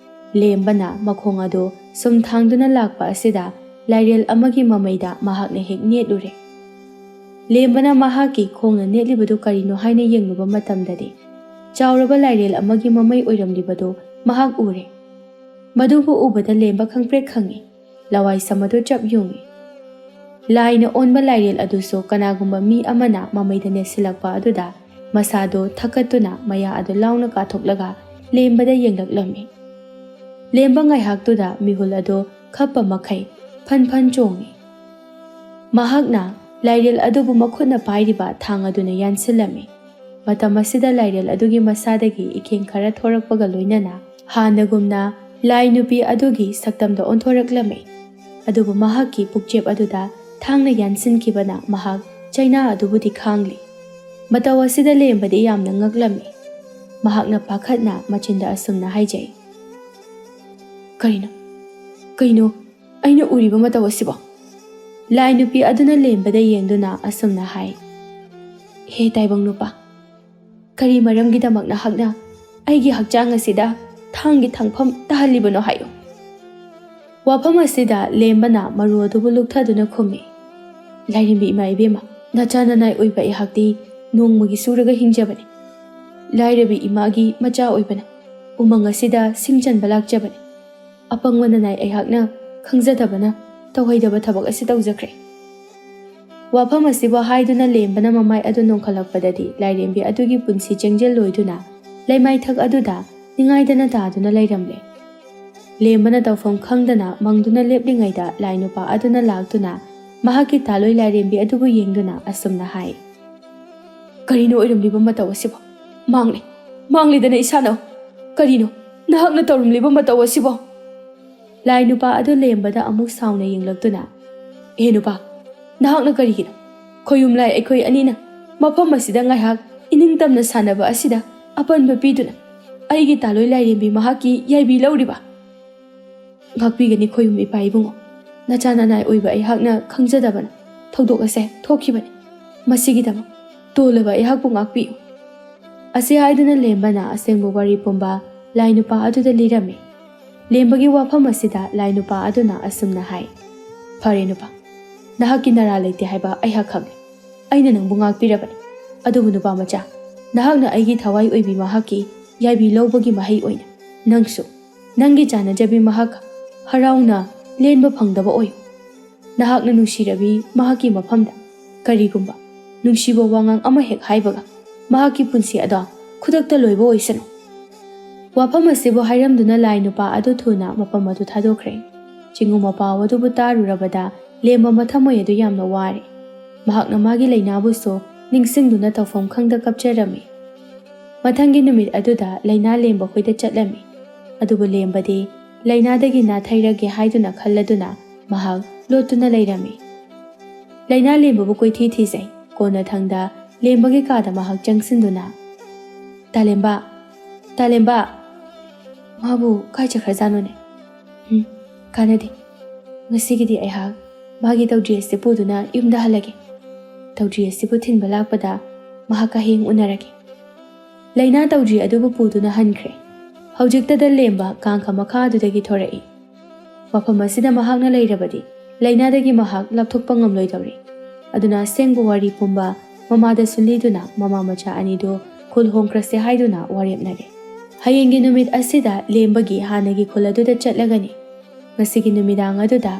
ꯂꯦꯝꯕꯅ ꯃꯈꯣꯡ ꯑꯗꯨ ꯁꯨꯝ ꯊꯥꯡꯗꯨꯅ ꯂꯥꯛꯄ ꯑꯁꯤꯗ ꯂꯥꯏꯔꯦꯜ ꯑꯃꯒꯤ ꯃꯃꯩꯗ ꯃꯍꯥꯛꯅ ꯍꯦꯛ ꯅꯦꯠꯂꯨꯔꯦ꯫ ꯂꯦꯝꯕꯅ ꯃꯍꯥꯛꯀꯤ ꯈꯣꯡꯅ ꯅꯦꯠꯂꯤꯕꯗꯨ ꯀꯔꯤꯅꯣ ꯍꯥꯏꯅ ꯌꯦꯡꯂꯨꯕ ꯃꯇꯝꯗꯗꯤ, ꯆꯥꯎꯔꯕ ꯂꯥꯏꯔꯦꯜ ꯑꯃꯒꯤ ꯃꯃꯩ ꯑꯣꯏꯔꯝꯂꯤꯕꯗꯨ ꯃꯍꯥꯛ ꯎꯔꯦ꯫ ꯃꯗꯨꯕꯨ ꯎꯕꯗ ꯂꯦꯝꯕ ꯈꯪꯄ꯭ꯔꯦꯛ ꯈꯪꯉꯤ꯫ ꯂꯋꯥꯏ ꯁꯝ ꯑꯗꯨ ꯆꯞ ꯌꯨꯡꯉꯤ꯫ ꯂꯥꯏꯅ ꯑꯣꯟꯕ ꯂꯥꯏꯔꯦꯜ ꯑꯗꯨꯁꯨ ꯀꯅꯥꯒꯨꯝꯕ ꯃꯤ ꯑꯃꯅ ꯃꯃꯩꯗ ꯅꯦꯠꯁꯤꯜꯂꯛꯄ ꯑꯗꯨꯗ ꯃꯁꯥꯗꯣ ꯊꯛꯀꯠꯇꯨꯅ ꯃꯌꯥ ꯑꯗꯨ ꯂꯥꯎꯅ ꯀꯥꯊꯣꯛꯂꯒ ꯂꯦꯝꯕꯗ ꯌꯦꯡꯂꯛꯂꯝꯃꯤ꯫ ꯂꯦꯝꯕ ꯉꯥꯏꯍꯥꯛꯇꯨꯗ ꯃꯤꯍꯨꯜ ꯑꯗꯨ ꯈꯞꯄ ꯃꯈꯩ ꯐꯟ ꯐꯟ ꯆꯣꯡꯉꯤ꯫ ꯃꯍꯥꯛꯅ ꯂꯥꯏꯔꯦꯜ ꯑꯗꯨꯕꯨ ꯃꯈꯨꯠꯅ ꯄꯥꯏꯔꯤꯕ ꯊꯥꯡ ꯑꯗꯨꯅ ꯌꯥꯟꯁꯤꯜꯂꯝꯃꯤ꯫ ꯃꯇꯝ ꯑꯁꯤꯗ ꯂꯥꯏꯔꯦꯜ ꯑꯗꯨꯒꯤ ꯃꯁꯥꯗꯒꯤ ꯏꯈꯦꯡ ꯈꯔ ꯊꯣꯔꯛꯄꯒ ꯂꯣꯏꯅꯅ ꯍꯥꯟꯅꯒꯨꯝꯅ ꯂꯥꯏ ꯅꯨꯄꯤ ꯑꯗꯨꯒꯤ ꯁꯛꯇꯝꯗ ꯑꯣꯟꯊꯣꯔꯛꯂꯝꯃꯤ꯫ ꯑꯗꯨꯕꯨ ꯃꯍꯥꯛꯀꯤ ꯄꯨꯛꯆꯦꯞ ꯑꯗꯨꯗ ꯊꯥꯡꯅ ꯌꯥꯟꯁꯤꯟꯈꯤꯕꯅ ꯃꯍꯥꯛ ꯆꯩꯅꯥ ꯑꯗꯨꯕꯨꯗꯤ ꯈꯥꯡꯂꯤ꯫ ꯃꯇꯧ ꯑꯁꯤꯗ ꯂꯦꯝꯕꯗꯤ ꯌꯥꯝꯅ ꯉꯛꯂꯝꯃꯤ꯫ ꯃꯍꯥꯛꯅ ꯄꯥꯈꯠꯅ ꯃꯆꯤꯟꯗ ꯑꯁꯨꯝꯅ ꯍꯥꯏꯖꯩ, "ꯀꯔꯤꯅꯣ? ꯀꯩꯅꯣ ꯑꯩꯅ ꯎꯔꯤꯕ ꯃꯇꯧ ꯑꯁꯤꯕꯣ?" ꯂꯥꯏ ꯅꯨꯄꯤ ꯑꯗꯨꯅ ꯂꯦꯝꯕꯗ ꯌꯦꯡꯗꯨꯅ ꯑꯁꯨꯝꯅ ꯍꯥꯏ, "ꯍꯦ ꯇꯥꯏꯕꯪ ꯅꯨꯄꯥ, ꯀꯔꯤ ꯃꯔꯝꯒꯤꯗꯃꯛ ꯅꯍꯥꯛꯅ ꯑꯩꯒꯤ ꯍꯛꯆꯥꯡ ꯑꯁꯤꯗ ꯊꯥꯡꯒꯤ ꯊꯥꯡꯐꯝ ꯇꯥꯍꯜꯂꯤꯕꯅꯣ ꯍꯥꯏꯌꯨ?" ꯋꯥꯐꯝ ꯑꯁꯤꯗ ꯂꯦꯝꯕꯅ ꯃꯔꯨ ꯑꯗꯨꯕꯨ ꯂꯨꯛꯊꯗꯨꯅ ꯈꯨꯝꯃꯤ, "ꯂꯥꯏꯔꯦꯝꯕꯤ ꯏꯃꯥ ꯏꯕꯦꯝꯃ, ꯅꯆꯥ ꯅꯅꯥꯏ ꯑꯣꯏꯕ ꯑꯩꯍꯥꯛꯇꯤ ꯅꯣꯡꯃꯒꯤ ꯁꯨꯔꯒ ꯍꯤꯡꯖꯕꯅꯤ꯫ ꯂꯥꯏꯔꯕꯤ ꯏꯃꯥꯒꯤ ꯃꯆꯥ ꯑꯣꯏꯕꯅ ꯎꯃꯪ ꯑꯁꯤꯗ ꯁꯤꯡ ꯆꯟꯕ ꯂꯥꯛꯆꯕꯅꯤ꯫ ꯑꯄꯪꯕ ꯅꯅꯥꯏ ꯑꯩꯍꯥꯛꯅ ꯈꯪꯖꯗꯕꯅ ꯇꯧꯍꯩꯗꯕ ꯊꯕꯛ ꯑꯁꯤ ꯇꯧꯖꯈ꯭ꯔꯦ꯫" ꯋꯥꯐꯝ ꯑꯁꯤꯕꯨ ꯍꯥꯏꯗꯨꯅ ꯂꯦꯝꯕꯅ ꯃꯃꯥꯏ ꯑꯗꯨ ꯅꯣꯡꯈꯠꯂꯛꯄꯗꯗꯤ ꯂꯥꯏꯔꯦꯝꯕꯤ ꯑꯗꯨꯒꯤ ꯄꯨꯟꯁꯤ ꯆꯦꯡꯖꯦꯜ ꯂꯣꯏꯗꯨꯅ ꯂꯩꯃꯥꯏꯊꯛ ꯑꯗꯨꯗ ꯅꯤꯡꯉꯥꯏꯗꯅ ꯇꯥꯗꯨꯅ ꯂꯩꯔꯝꯂꯦ꯫ ꯂꯦꯝꯕꯅ ꯇꯧꯐꯝ ꯈꯪꯗꯅ ꯃꯪꯗꯨꯅ ꯂꯦꯞꯂꯤꯉꯩꯗ ꯂꯥꯏ ꯅꯨꯄꯥ ꯑꯗꯨꯅ ꯂꯥꯛꯇꯨꯅ ꯃꯍꯥꯛꯀꯤ ꯇꯥꯂꯣꯏ ꯂꯥꯏꯔꯦꯝꯕꯤ ꯑꯗꯨꯕꯨ ꯌꯦꯡꯗꯨꯅ ꯑꯁꯨꯝꯅ ꯍꯥꯏ, "ꯀꯔꯤꯅꯣ ꯑꯣꯏꯔꯝꯂꯤꯕ ꯃꯇꯧ ꯑꯁꯤꯕꯣ? ꯃꯥꯡꯂꯦ, ꯃꯥꯡꯂꯦꯗꯅ ꯏꯁꯥꯅ꯫ ꯀꯔꯤꯅꯣ ꯅꯍꯥꯛꯅ ꯇꯧꯔꯝꯂꯤꯕ ꯃꯇꯧ ꯑꯁꯤꯕꯣ?" ꯂꯥꯏ ꯅꯨꯄꯥ ꯑꯗꯨ ꯂꯦꯝꯕꯗ ꯑꯃꯨꯛ ꯁꯥꯎꯅ ꯌꯦꯡꯂꯛꯇꯨꯅ, "ꯑꯦ ꯅꯨꯄꯥ, ꯅꯍꯥꯛꯅ ꯀꯔꯤꯒꯤꯅꯣ? ꯈꯣꯌꯨꯝ ꯂꯥꯏ ꯑꯩꯈꯣꯏ ꯑꯅꯤꯅ ꯃꯐꯝ ꯑꯁꯤꯗ ꯉꯥꯏꯍꯥꯛ ꯏꯅꯤꯡꯇꯝꯅ ꯁꯥꯟꯅꯕ ꯑꯁꯤꯗ ꯑꯄꯟꯕ ꯄꯤꯗꯨꯅ ꯑꯩꯒꯤ ꯇꯥꯂꯣꯏ ꯂꯥꯏꯔꯦꯝꯕꯤ ꯃꯍꯥꯛꯀꯤ ꯌꯥꯏꯕꯤ ꯂꯧꯔꯤꯕ?" "ꯉꯥꯛꯄꯤꯒꯅꯤ ꯈꯣꯌꯨꯝ ꯏꯄꯥ ꯏꯕꯨꯡꯉꯣ꯫ ꯅꯆꯥ ꯅꯅꯥꯏ ꯑꯣꯏꯕ ꯑꯩꯍꯥꯛꯅ ꯈꯪꯖꯗꯕꯅ ꯊꯧꯗꯣꯛ ꯑꯁꯦ ꯊꯣꯛꯈꯤꯕꯅꯤ꯫ ꯃꯁꯤꯒꯤꯗꯃꯛ ꯇꯣꯜꯂꯕ ꯑꯩꯍꯥꯛꯄꯨ ꯉꯥꯛꯄꯤꯌꯨ꯫" ꯑꯁꯤ ꯍꯥꯏꯗꯨꯅ ꯂꯦꯝꯕꯅ ꯑꯁꯦꯡꯕ ꯋꯥꯔꯤ ꯄꯨꯝꯕ ꯂꯥꯏ ꯅꯨꯄꯥ ꯑꯗꯨꯗ ꯂꯤꯔꯝꯃꯤ꯫ ꯂꯦꯝꯕꯒꯤ ꯋꯥꯐꯝ ꯑꯁꯤꯗ ꯂꯥꯏ ꯅꯨꯄꯥ ꯑꯗꯨꯅ ꯑꯁꯨꯝꯅ ꯍꯥꯏ, "ꯐꯔꯦ ꯅꯨꯄꯥ, ꯅꯍꯥꯛꯀꯤ ꯅꯔꯥ ꯂꯩꯇꯦ ꯍꯥꯏꯕ ꯑꯩꯍꯥꯛ ꯈꯪꯂꯦ꯫ ꯑꯩꯅ ꯅꯪꯕꯨ ꯉꯥꯛꯄꯤꯔꯕꯅꯤ꯫ ꯑꯗꯨꯕꯨ ꯅꯨꯄꯥ ꯃꯆꯥ, ꯅꯍꯥꯛꯅ ꯑꯩꯒꯤ ꯊꯋꯥꯏ ꯑꯣꯏꯕꯤ ꯃꯍꯥꯛꯀꯤ ꯌꯥꯏꯕꯤ ꯂꯧꯕꯒꯤ ꯃꯍꯩ ꯑꯣꯏꯅ ꯅꯪꯁꯨ ꯅꯪꯒꯤ ꯆꯥꯟꯅꯖꯕꯤ ꯃꯍꯥꯛ ꯍꯔꯥꯎꯅ ꯂꯦꯟꯕ ꯐꯪꯗꯕ ꯑꯣꯏꯌꯨ꯫ ꯅꯍꯥꯛꯅ ꯅꯨꯡꯁꯤꯔꯕꯤ ꯃꯍꯥꯛꯀꯤ ꯃꯐꯝꯗ ꯀꯔꯤꯒꯨꯝꯕ ꯅꯨꯡꯁꯤꯕ ꯋꯥꯉꯥꯡ ꯑꯃ ꯍꯦꯛ ꯍꯥꯏꯕꯒ ꯃꯍꯥꯛꯀꯤ ꯄꯨꯟꯁꯤ ꯑꯗꯣ ꯈꯨꯗꯛꯇ ꯂꯣꯏꯕ ꯑꯣꯏꯁꯅꯨ꯫" ꯋꯥꯐꯝ ꯑꯁꯤꯕꯨ ꯍꯥꯏꯔꯝꯗꯨꯅ ꯂꯥꯏ ꯅꯨꯄꯥ ꯑꯗꯨ ꯊꯨꯅ ꯃꯐꯝ ꯑꯗꯨ ꯊꯥꯗꯣꯛꯈ꯭ꯔꯦ꯫ ꯆꯤꯡꯉꯨ ꯃꯄꯥꯎ ꯑꯗꯨꯕꯨ ꯇꯥꯔꯨꯔꯕꯗ ꯂꯦꯝꯕ ꯃꯊꯃꯣꯏ ꯑꯗꯨ ꯌꯥꯝꯅ ꯋꯥꯔꯦ꯫ ꯃꯍꯥꯛꯅ ꯃꯥꯒꯤ ꯂꯩꯅꯥꯕꯨꯁꯨ ꯅꯤꯡꯁꯤꯡꯗꯨꯅ ꯇꯧꯐꯝ ꯈꯪꯗ ꯀꯞꯆꯔꯝꯃꯤ꯫ ꯃꯊꯪꯒꯤ ꯅꯨꯃꯤꯠ ꯑꯗꯨꯗ ꯂꯩꯅꯥ ꯂꯦꯝꯕ ꯈꯣꯏꯗ ꯆꯠꯂꯝꯃꯤ꯫ ꯑꯗꯨꯕꯨ ꯂꯦꯝꯕꯗꯤ ꯂꯩꯅꯥꯗꯒꯤ ꯅꯥꯊꯩꯔꯒꯦ ꯍꯥꯏꯗꯨꯅ ꯈꯜꯂꯗꯨꯅ ꯃꯍꯥꯛ ꯂꯣꯠꯇꯨꯅ ꯂꯩꯔꯝꯃꯤ꯫ ꯂꯩꯅꯥ ꯂꯦꯝꯕꯕꯨ ꯀꯣꯏꯊꯤ ꯊꯤꯖꯩ꯫ ꯀꯣꯟꯅꯊꯪꯗ ꯂꯦꯝꯕꯒꯤ ꯀꯥꯗ ꯃꯍꯥꯛ ꯆꯪꯁꯤꯟꯗꯨꯅ, "ꯇꯥꯂꯦꯝꯕ, ꯇꯥꯂꯦꯝꯕ, ꯃꯥꯕꯨ ꯀꯥꯏ ꯆꯠꯈ꯭ꯔꯖꯥꯠꯅꯣꯅꯦ? ꯎꯝ, ꯀꯥꯟꯅꯗꯦ꯫ ꯉꯁꯤꯒꯤꯗꯤ ꯑꯩꯍꯥꯛ ꯃꯥꯒꯤ ꯇꯧꯗ꯭ꯔꯤ ꯑꯁꯤ ꯄꯨꯗꯨꯅ ꯌꯨꯝꯗ ꯍꯜꯂꯒꯦ꯫ ꯇꯧꯗ꯭ꯔꯤ ꯑꯁꯤꯕꯨ ꯊꯤꯟꯕ ꯂꯥꯛꯄꯗ ꯃꯍꯥꯛꯀ ꯍꯌꯦꯡ ꯎꯅꯔꯒꯦ꯫" ꯂꯩꯅꯥ ꯇꯧꯗ꯭ꯔꯤ ꯑꯗꯨꯕꯨ ꯄꯨꯗꯨꯅ ꯍꯟꯈ꯭ꯔꯦ꯫ ꯍꯧꯖꯤꯛꯇꯗ ꯂꯦꯝꯕ ꯀꯥꯡꯈ ꯃꯈꯥ ꯑꯗꯨꯗꯒꯤ ꯊꯣꯔꯛꯏ꯫ ꯃꯐꯝ ꯑꯁꯤꯗ ꯃꯍꯥꯛꯅ ꯂꯩꯔꯕꯗꯤ ꯂꯩꯅꯥꯗꯒꯤ ꯃꯍꯥꯛ ꯂꯥꯞꯊꯣꯛꯄ ꯉꯝꯂꯣꯏꯗꯧꯔꯤ꯫ ꯑꯗꯨꯅ ꯑꯁꯦꯡꯕ ꯋꯥꯔꯤ ꯄꯨꯝꯕ ꯃꯃꯥꯗꯁꯨ ꯂꯤꯗꯨꯅ ꯃꯃꯥ ꯃꯆꯥ ꯑꯅꯤꯗꯨ ꯈꯨꯜ ꯍꯣꯡꯈ꯭ꯔꯁꯦ ꯍꯥꯏꯗꯨꯅ ꯋꯥꯔꯦꯞꯅꯔꯦ꯫ ꯍꯌꯦꯡꯒꯤ ꯅꯨꯃꯤꯠ ꯑꯁꯤꯗ ꯂꯦꯝꯕꯒꯤ ꯍꯥꯟꯅꯒꯤ ꯈꯨꯜ ꯑꯗꯨꯗ ꯆꯠꯂꯒꯅꯤ꯫ ꯉꯁꯤꯒꯤ ꯅꯨꯃꯤꯗꯥꯡ ꯑꯗꯨꯗ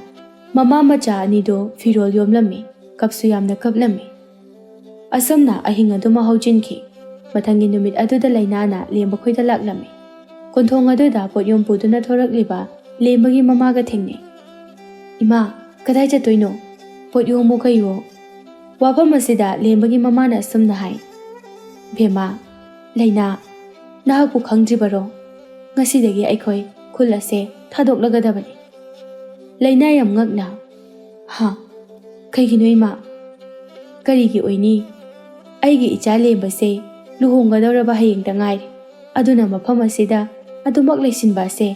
ꯃꯃꯥ ꯃꯆꯥ ꯑꯅꯤꯗꯨ ꯐꯤꯔꯣꯜ ꯌꯣꯝꯂꯝꯃꯤ, ꯀꯞꯁꯨ ꯌꯥꯝꯅ ꯀꯞꯂꯝꯃꯤ꯫ ꯑꯁꯨꯝꯅ ꯑꯍꯤꯡ ꯑꯗꯨꯃ ꯍꯧꯖꯤꯟꯈꯤ꯫ ꯃꯊꯪꯒꯤ ꯅꯨꯃꯤꯠ ꯑꯗꯨꯗ ꯂꯩꯅꯥꯅ ꯂꯦꯝꯕ ꯈꯣꯏꯗ ꯂꯥꯛꯂꯝꯃꯤ꯫ ꯀꯣꯟꯊꯣꯡ ꯑꯗꯨꯗ ꯄꯣꯠꯌꯣꯝ ꯄꯨꯗꯨꯅ ꯊꯣꯔꯛꯂꯤꯕ ꯂꯦꯝꯕꯒꯤ ꯃꯃꯥꯒ ꯊꯦꯡꯅꯩ꯫ "ꯏꯃꯥ, ꯀꯗꯥꯏ ꯆꯠꯇꯣꯏꯅꯣ?" ꯄꯣꯠ ꯌꯣꯝꯃꯨ ꯀꯩꯋꯣ꯫ ꯋꯥꯐꯝ ꯑꯁꯤꯗ ꯂꯦꯝꯕꯒꯤ ꯃꯃꯥꯅ ꯑꯁꯨꯝꯅ ꯍꯥꯏ, "ꯕꯦꯝꯃ, ꯂꯩꯅꯥ, ꯅꯍꯥꯛꯄꯨ ꯈꯪꯗ꯭ꯔꯤꯕꯔꯣ? ꯉꯁꯤꯗꯒꯤ ꯑꯩꯈꯣꯏ ꯈꯨꯜ ꯑꯁꯦ ꯊꯥꯗꯣꯛꯂꯒꯗꯕꯅꯤ꯫" ꯂꯩꯅꯥ ꯌꯥꯝ ꯉꯛꯅ, "ꯍꯥ? ꯀꯩꯒꯤꯅꯣ ꯏꯃꯥ? ꯀꯔꯤꯒꯤ ꯑꯣꯏꯅꯤ? ꯑꯩꯒꯤ ꯏꯆꯥ ꯂꯦꯝꯕꯁꯦ ꯂꯨꯍꯣꯡꯒꯗꯧꯔꯕ ꯍꯌꯦꯡꯇ ꯉꯥꯏꯔꯦ꯫ ꯑꯗꯨꯅ ꯃꯐꯝ ꯑꯁꯤꯗ ꯑꯗꯨꯃꯛ ꯂꯩꯁꯤꯟꯕ ꯑꯁꯦ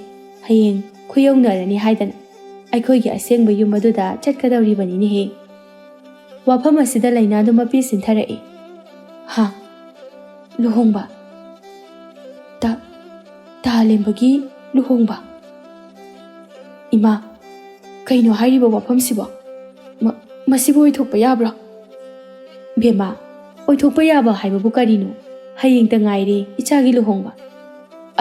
ꯍꯌꯦꯡ ꯈꯨꯌꯧꯅꯔꯅꯤ ꯍꯥꯏꯗꯅ ꯑꯩꯈꯣꯏꯒꯤ ꯑꯁꯦꯡꯕ ꯌꯨꯝ ꯑꯗꯨꯗ ꯆꯠꯀꯗꯧꯔꯤꯕꯅꯤꯅꯦꯍꯦ꯫" ꯋꯥꯐꯝ ꯑꯁꯤꯗ ꯂꯩꯅꯥꯗꯨ ꯃꯄꯤ ꯁꯤꯟꯊꯔꯛꯏ꯫ "ꯍꯥ? ꯂꯨꯍꯣꯡꯕ? ꯇꯥ, ꯇꯥ ꯂꯦꯝꯕꯒꯤ ꯂꯨꯍꯣꯡꯕ? ꯏꯃꯥ, ꯀꯩꯅꯣ ꯍꯥꯏꯔꯤꯕ ꯋꯥꯐꯝꯁꯤꯕꯣ? ꯃ-, ꯃꯁꯤꯕꯨ ꯑꯣꯏꯊꯣꯛꯄ ꯌꯥꯕ꯭ꯔꯣ?" "ꯕꯦꯝꯃ, ꯑꯣꯏꯊꯣꯛꯄ ꯌꯥꯕ ꯍꯥꯏꯕꯕꯨ ꯀꯔꯤꯅꯣ? ꯍꯌꯦꯡꯇ ꯉꯥꯏꯔꯦ ꯏꯆꯥꯒꯤ ꯂꯨꯍꯣꯡꯕ꯫"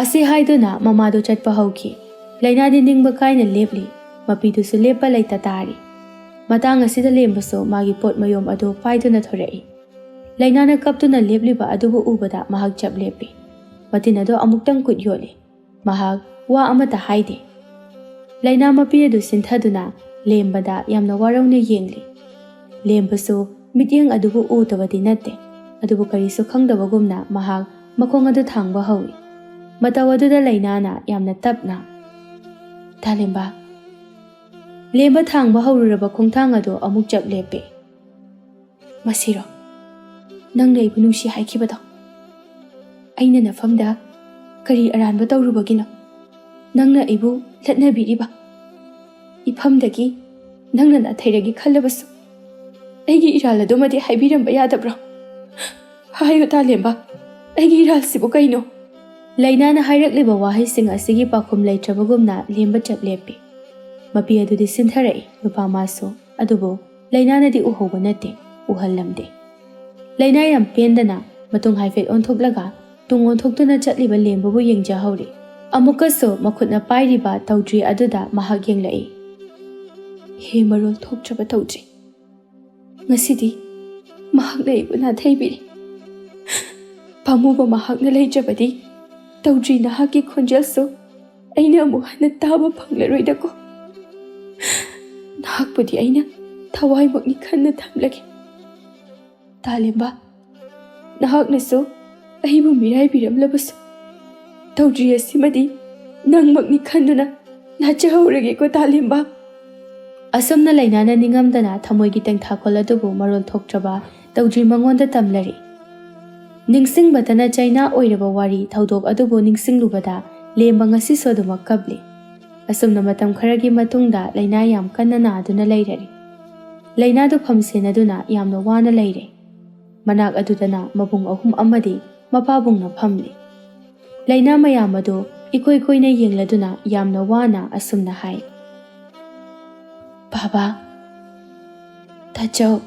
ꯑꯁꯤ ꯍꯥꯏꯗꯨꯅ ꯃꯃꯥꯗꯨ ꯆꯠꯄ ꯍꯧꯈꯤ꯫ ꯂꯩꯅꯥꯗꯤ ꯅꯤꯡꯕ ꯀꯥꯏꯅ ꯂꯦꯞꯂꯤ꯫ ꯃꯄꯤꯗꯨꯁꯨ ꯂꯦꯞꯄ ꯂꯩꯇ ꯇꯥꯔꯤ꯫ ꯃꯇꯥꯡ ꯑꯁꯤꯗ ꯂꯦꯝꯕꯁꯨ ꯃꯥꯒꯤ ꯄꯣꯠ ꯃꯌꯣꯝ ꯑꯗꯨ ꯄꯥꯏꯗꯨꯅ ꯊꯣꯔꯛꯏ꯫ ꯂꯩꯅꯥꯅ ꯀꯞꯇꯨꯅ ꯂꯦꯞꯂꯤꯕ ꯑꯗꯨꯕꯨ ꯎꯕꯗ ꯃꯍꯥꯛ ꯆꯞ ꯂꯦꯞꯄꯤ꯫ ꯃꯇꯤꯟ ꯑꯗꯨ ꯑꯃꯨꯛꯇꯪ ꯀꯨꯠ ꯌꯣꯠꯂꯤ꯫ ꯃꯍꯥꯛ ꯋꯥ ꯑꯃꯠꯇ ꯍꯥꯏꯗꯦ꯫ ꯂꯩꯅꯥ ꯃꯄꯤ ꯑꯗꯨ ꯁꯤꯟꯊꯗꯨꯅ ꯂꯦꯝꯕꯗ ꯌꯥꯝꯅ ꯋꯥꯔꯧꯅ ꯌꯦꯡꯂꯤ꯫ ꯂꯦꯝꯕꯁꯨ ꯃꯤꯠꯌꯦꯡ ꯑꯗꯨꯕꯨ ꯎꯗꯕꯗꯤ ꯅꯠꯇꯦ, ꯑꯗꯨꯕꯨ ꯀꯔꯤꯁꯨ ꯈꯪꯗꯕꯒꯨꯝꯅ ꯃꯍꯥꯛ ꯃꯈꯣꯡ ꯑꯗꯨ ꯊꯥꯡꯕ ꯍꯧꯏ꯫ ꯃꯇꯧ ꯑꯗꯨꯗ ꯂꯩꯅꯥꯅ ꯌꯥꯝꯅ ꯇꯞꯅ, "ꯇꯥꯂꯦꯝꯕ꯫" ꯂꯦꯝꯕ ꯊꯥꯡꯕ ꯍꯧꯔꯨꯔꯕ ꯈꯣꯡꯊꯥꯡ ꯑꯗꯨ ꯑꯃꯨꯛ ꯆꯞ ꯂꯦꯞꯄꯦ꯫ "ꯃꯁꯤꯔꯣ ꯅꯪꯅ ꯑꯩꯕꯨ ꯅꯨꯡꯁꯤ ꯍꯥꯏꯈꯤꯕꯗꯣ? ꯑꯩꯅ ꯅꯐꯝꯗ ꯀꯔꯤ ꯑꯔꯥꯟꯕ ꯇꯧꯔꯨꯕꯒꯤꯅꯣ ꯅꯪꯅ ꯑꯩꯕꯨ ꯂꯠꯅꯕꯤꯔꯤꯕ? ꯏꯐꯝꯗꯒꯤ ꯅꯪꯅ ꯅꯥꯊꯩꯔꯒꯦ ꯈꯜꯂꯕꯁꯨ ꯑꯩꯒꯤ ꯏꯔꯥꯜ ꯑꯗꯨꯃꯗꯤ ꯍꯥꯏꯕꯤꯔꯝꯕ ꯌꯥꯗꯕ꯭ꯔꯣ? ꯍꯥꯏꯌꯨ ꯇꯥꯂꯦꯝꯕ, ꯑꯩꯒꯤ ꯏꯔꯥꯜꯁꯤꯕꯨ ꯀꯩꯅꯣ?" ꯂꯩꯅꯥꯅ ꯍꯥꯏꯔꯛꯂꯤꯕ ꯋꯥꯍꯩꯁꯤꯡ ꯑꯁꯤꯒꯤ ꯄꯥꯎꯈꯨꯝ ꯂꯩꯇ꯭ꯔꯕꯒꯨꯝꯅ ꯂꯦꯝꯕ ꯆꯞ ꯂꯦꯞꯄꯤ꯫ ꯃꯄꯤ ꯑꯗꯨꯗꯤ ꯁꯤꯟꯊꯔꯛꯏ, ꯅꯨꯄꯥ ꯃꯥꯁꯨ, ꯑꯗꯨꯕꯨ ꯂꯩꯅꯥꯅꯗꯤ ꯎꯍꯧꯕ ꯅꯠꯇꯦ, ꯎꯍꯜꯂꯝꯗꯦ꯫ ꯂꯩꯅꯥ ꯌꯥꯝ ꯄꯦꯟꯗꯅ ꯃꯇꯨꯡ ꯍꯥꯏꯐꯦꯠ ꯑꯣꯟꯊꯣꯛꯂꯒ ꯇꯨꯡ ꯑꯣꯟꯊꯣꯛꯇꯨꯅ ꯆꯠꯂꯤꯕ ꯂꯦꯝꯕꯕꯨ ꯌꯦꯡꯖꯍꯧꯔꯤ꯫ ꯑꯃꯨꯛꯀꯁꯨ ꯃꯈꯨꯠꯅ ꯄꯥꯏꯔꯤꯕ ꯇꯧꯗ꯭ꯔꯤ ꯑꯗꯨꯗ ꯃꯍꯥꯛ ꯌꯦꯡꯂꯛꯏ꯫ ꯍꯦ ꯃꯔꯣꯜ ꯊꯣꯛꯇ꯭ꯔꯕ ꯇꯧꯗ꯭ꯔꯤ, ꯉꯁꯤꯗꯤ ꯃꯍꯥꯛꯅ ꯑꯩꯕꯨ ꯅꯥꯊꯩꯕꯤꯔꯦ꯫ ꯄꯥꯝꯃꯨꯕ ꯃꯍꯥꯛꯅ ꯂꯩꯇ꯭ꯔꯕꯗꯤ ꯇꯧꯗ꯭ꯔꯤ ꯅꯍꯥꯛꯀꯤ ꯈꯣꯟꯖꯦꯜꯁꯨ ꯑꯩꯅ ꯑꯃꯨꯛ ꯍꯟꯅ ꯇꯥꯕ ꯐꯪꯂꯔꯣꯏꯗꯀꯣ꯫ ꯅꯍꯥꯛꯄꯨꯗꯤ ꯑꯩꯅ ꯊꯋꯥꯏꯃꯛꯅꯤ ꯈꯟꯅ ꯊꯝꯂꯒꯦ꯫ ꯇꯥꯂꯦꯝꯕ, ꯅꯍꯥꯛꯅꯁꯨ ꯑꯩꯕꯨ ꯃꯤꯔꯥꯏꯕꯤꯔꯝꯂꯕꯁꯨ, ꯇꯧꯗ꯭ꯔꯤ ꯑꯁꯤꯃꯗꯤ ꯅꯪꯃꯛꯅꯤ ꯈꯟꯗꯨꯅ ꯂꯥꯠꯆꯍꯧꯔꯒꯦꯀꯣ, ꯇꯥꯂꯦꯝꯕ꯫ ꯑꯁꯨꯝꯅ ꯂꯩꯅꯥꯅ ꯅꯤꯡꯉꯝꯗꯅ ꯊꯃꯣꯏꯒꯤ ꯇꯦꯡꯊꯥꯈꯣꯜ ꯑꯗꯨꯕꯨ ꯃꯔꯣꯜ ꯊꯣꯛꯇ꯭ꯔꯕ ꯇꯧꯗ꯭ꯔꯤ ꯃꯉꯣꯟꯗ ꯇꯝꯂꯔꯤ꯫ ꯅꯤꯡꯁꯤꯡꯕꯇꯅ ꯆꯩꯅꯥ ꯑꯣꯏꯔꯕ ꯋꯥꯔꯤ ꯊꯧꯗꯣꯛ ꯑꯗꯨꯕꯨ ꯅꯤꯡꯁꯤꯡꯂꯨꯕꯗ ꯂꯦꯝꯕ ꯉꯁꯤꯁꯨ ꯑꯗꯨꯃꯛ ꯀꯞꯂꯤ꯫ ꯑꯁꯨꯝꯅ ꯃꯇꯝ ꯈꯔꯒꯤ ꯃꯇꯨꯡꯗ ꯂꯩꯅꯥ ꯌꯥꯝ ꯀꯟꯅ ꯅꯥꯗꯨꯅ ꯂꯩꯔꯔꯤ꯫ ꯂꯩꯅꯥꯗꯨ ꯐꯝ ꯁꯦꯟꯅꯗꯨꯅ ꯌꯥꯝꯅ ꯋꯥꯅ ꯂꯩꯔꯦ꯫ ꯃꯅꯥꯛ ꯑꯗꯨꯗꯅ ꯃꯕꯨꯡ ꯑꯍꯨꯝ ꯑꯃꯗꯤ ꯃꯄꯥꯕꯨꯡꯅ ꯐꯝꯂꯤ꯫ ꯂꯩꯅꯥ ꯃꯌꯥꯝ ꯑꯗꯨ ꯏꯀꯣꯏ ꯀꯣꯏꯅ ꯌꯦꯡꯂꯗꯨꯅ ꯌꯥꯝꯅ ꯋꯥꯅ ꯑꯁꯨꯝꯅ ꯍꯥꯏ, "ꯕꯥꯕꯥ, ꯇꯥꯆꯧ,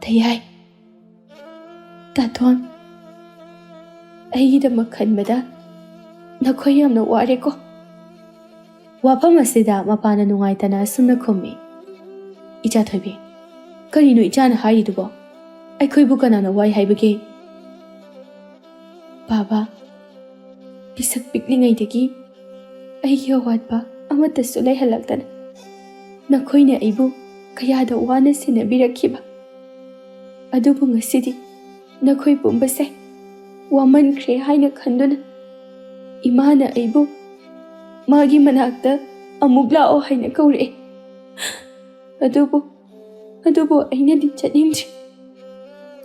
ꯇꯌꯥꯏ, ꯇꯥꯇꯣꯟ, ꯑꯩꯒꯤꯗꯃꯛ ꯈꯟꯕꯗ ꯅꯈꯣꯏ ꯌꯥꯝꯅ ꯋꯥꯔꯦꯀꯣ?" ꯋꯥꯐꯝ ꯑꯁꯤꯗ ꯃꯄꯥꯅ ꯅꯨꯡꯉꯥꯏꯇꯅ ꯑꯁꯨꯝꯅ ꯈꯨꯝꯃꯤ, "ꯏꯆꯥ ꯊꯣꯏꯕꯤ, ꯀꯔꯤꯅꯣ ꯏꯆꯥꯅ ꯍꯥꯏꯔꯤꯗꯨꯕꯣ? ꯑꯩꯈꯣꯏꯕꯨ ꯀꯅꯥꯅ ꯋꯥꯏ ꯍꯥꯏꯕꯒꯦ?" "ꯕꯥꯕꯥ, ꯄꯤꯁꯛ ꯄꯤꯛꯂꯤꯉꯩꯗꯒꯤ ꯑꯩꯒꯤ ꯑꯋꯥꯠꯄ ꯑꯃꯠꯇꯁꯨ ꯂꯩꯍꯜꯂꯛꯇꯅ ꯅꯈꯣꯏꯅ ꯑꯩꯕꯨ ꯀꯌꯥꯗ ꯋꯥꯅ ꯁꯦꯟꯅꯕꯤꯔꯛꯈꯤꯕ꯫ ꯑꯗꯨꯕꯨ ꯉꯁꯤꯗꯤ ꯅꯈꯣꯏ ꯄꯨꯝꯕꯁꯦ ꯋꯥꯃꯟꯈ꯭ꯔꯦ ꯍꯥꯏꯅ ꯈꯟꯗꯨꯅ ꯏꯃꯥꯅ ꯑꯩꯕꯨ ꯃꯥꯒꯤ ꯃꯅꯥꯛꯇ ꯑꯃꯨꯛ ꯂꯥꯛꯑꯣ ꯍꯥꯏꯅ ꯀꯧꯔꯛꯑꯦ꯫ ꯑꯗꯨꯕꯨ, ꯑꯗꯨꯕꯨ ꯑꯩꯅꯗꯤ ꯆꯠꯅꯤꯡꯗ꯭ꯔꯤ꯫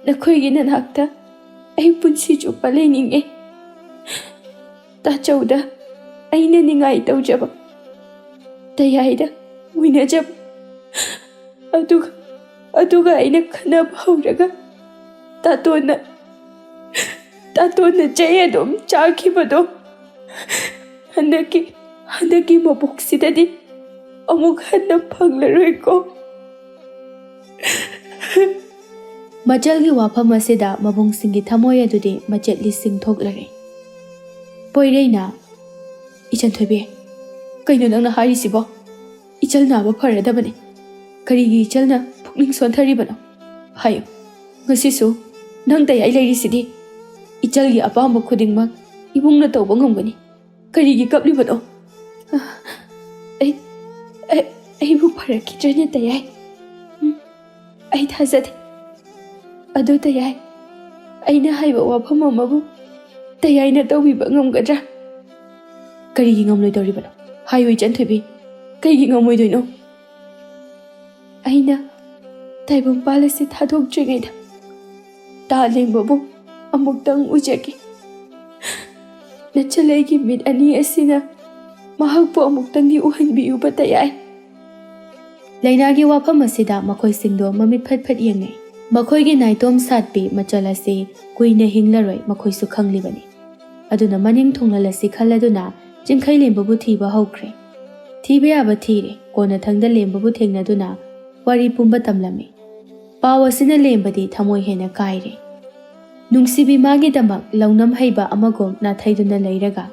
ꯅꯈꯣꯏꯒꯤ ꯅꯅꯥꯛꯇ ꯑꯩ ꯄꯨꯟꯁꯤ ꯆꯨꯞꯄ ꯂꯩꯅꯤꯡꯉꯦ꯫ ꯇꯥꯆꯧꯗ ꯑꯩꯅ ꯅꯤꯡꯉꯥꯏ ꯇꯧꯖꯕ, ꯇꯌꯥꯏꯗ ꯃꯨꯟꯅꯖꯕ, ꯑꯗꯨꯒ, ꯑꯗꯨꯒ ꯑꯩꯅ ꯈꯠꯅꯕ ꯍꯧꯔꯒ ꯇꯥꯇꯣꯟꯅ, ꯇꯥꯇꯣꯟꯅ ꯆꯩ ꯑꯗꯨꯝ ꯆꯥꯈꯤꯕꯗꯣ ꯍꯟꯗꯛꯀꯤ, ꯍꯟꯗꯛꯀꯤ ꯃꯄꯣꯛꯁꯤꯗꯗꯤ ꯑꯃꯨꯛ ꯍꯟꯅ ꯐꯪꯂꯔꯣꯏꯀꯣ꯫" ꯃꯆꯜꯒꯤ ꯋꯥꯐꯝ ꯑꯁꯤꯗ ꯃꯕꯨꯡꯁꯤꯡꯒꯤ ꯊꯃꯣꯏ ꯑꯗꯨꯗꯤ ꯃꯆꯦꯠ ꯂꯤꯁꯤꯡ ꯊꯣꯛꯂꯔꯦ꯫ ꯄꯣꯏꯔꯩꯅ, "ꯏꯆꯟ ꯊꯣꯏꯕꯤ, ꯀꯩꯅꯣ ꯅꯪꯅ ꯍꯥꯏꯔꯤꯁꯤꯕꯣ? ꯏꯆꯜ ꯅꯥꯕ ꯐꯔꯗꯕꯅꯤ꯫ ꯀꯔꯤꯒꯤ ꯏꯆꯜꯅ ꯄꯨꯛꯅꯤꯡ ꯁꯣꯟꯊꯔꯤꯕꯅꯣ? ꯍꯥꯏꯌꯨ, ꯉꯁꯤꯁꯨ ꯅꯪ ꯇꯌꯥꯏ ꯂꯩꯔꯤꯁꯤꯗꯤ꯫ ꯏꯆꯜꯒꯤ ꯑꯄꯥꯝꯕ ꯈꯨꯗꯤꯡꯃꯛ ꯏꯕꯨꯡꯅ ꯇꯧꯕ ꯉꯝꯒꯅꯤ꯫ ꯀꯔꯤꯒꯤ ꯀꯞꯂꯤꯕꯅꯣ?" "ꯑꯩ, ꯑꯩ, ꯑꯩꯕꯨ ꯐꯔꯛꯈꯤꯗ꯭ꯔꯅꯦ ꯇꯌꯥꯏ? ꯎꯝ, ꯑꯩ ꯊꯥꯖꯗꯦ꯫ ꯑꯗꯨ ꯇꯌꯥꯏ, ꯑꯩꯅ ꯍꯥꯏꯕ ꯋꯥꯐꯝ ꯑꯃꯕꯨ ꯇꯌꯥꯏꯅ ꯇꯧꯕꯤꯕ ꯉꯝꯒꯗ꯭ꯔꯥ? ꯀꯔꯤꯒꯤ ꯉꯝꯂꯣꯏꯗꯧꯔꯤꯕꯅꯣ? ꯍꯥꯏꯌꯨ ꯏꯆꯟ ꯊꯣꯏꯕꯤ, ꯀꯩꯒꯤ ꯉꯝꯃꯣꯏꯗꯣꯏꯅꯣ? ꯑꯩꯅ ꯇꯥꯏꯕꯪꯄꯥꯜ ꯑꯁꯤ ꯊꯥꯗꯣꯛꯇ꯭ꯔꯤꯉꯩꯗ ꯇꯥ ꯂꯦꯝꯕꯕꯨ ꯑꯃꯨꯛꯇꯪ ꯎꯖꯒꯦ꯫ ꯅꯆꯜ ꯑꯩꯒꯤ ꯃꯤꯠ ꯑꯅꯤ ꯑꯁꯤꯅ ꯃꯍꯥꯛꯄꯨ ꯑꯃꯨꯛꯇꯪꯗꯤ ꯎꯍꯟꯕꯤꯌꯨꯕ ꯇꯌꯥꯏ꯫ ꯂꯩꯅꯥꯒꯤ ꯋꯥꯐꯝ ꯑꯁꯤꯗ ꯃꯈꯣꯏꯁꯤꯡꯗꯣ ꯃꯃꯤꯠ ꯐꯠ ꯐꯠ ꯌꯦꯡꯅꯩ꯫ ꯃꯈꯣꯏꯒꯤ ꯅꯥꯏꯇꯣꯝ ꯁꯥꯠꯄꯤ ꯃꯆꯜ ꯑꯁꯤ ꯀꯨꯏꯅ ꯍꯤꯡꯂꯔꯣꯏ, ꯃꯈꯣꯏꯁꯨ ꯈꯪꯂꯤꯕꯅꯤ꯫ ꯑꯗꯨꯅ ꯃꯅꯤꯡ ꯊꯨꯡꯂꯜꯂꯁꯤ ꯈꯜꯂꯗꯨꯅ ꯆꯤꯡꯈꯩ ꯂꯦꯝꯕꯕꯨ ꯊꯤꯕ ꯍꯧꯈ꯭ꯔꯦ꯫ ꯊꯤꯕ ꯌꯥꯕ ꯊꯤꯔꯦ꯫ ꯀꯣꯟꯅꯊꯪꯗ ꯂꯦꯝꯕꯕꯨ ꯊꯦꯡꯅꯗꯨꯅ ꯋꯥꯔꯤ ꯄꯨꯝꯕ ꯇꯝꯂꯝꯃꯤ꯫ ꯄꯥꯎ ꯑꯁꯤꯅ ꯂꯦꯝꯕꯗꯤ ꯊꯃꯣꯏ ꯍꯦꯟꯅ ꯀꯥꯏꯔꯦ꯫ ꯅꯨꯡꯁꯤꯕꯤ ꯃꯥꯒꯤꯗꯃꯛ ꯂꯧꯅꯝ ꯍꯩꯕ ꯑꯃꯒꯨꯝ ꯅꯥꯊꯩꯗꯨꯅ ꯂꯩꯔꯒ,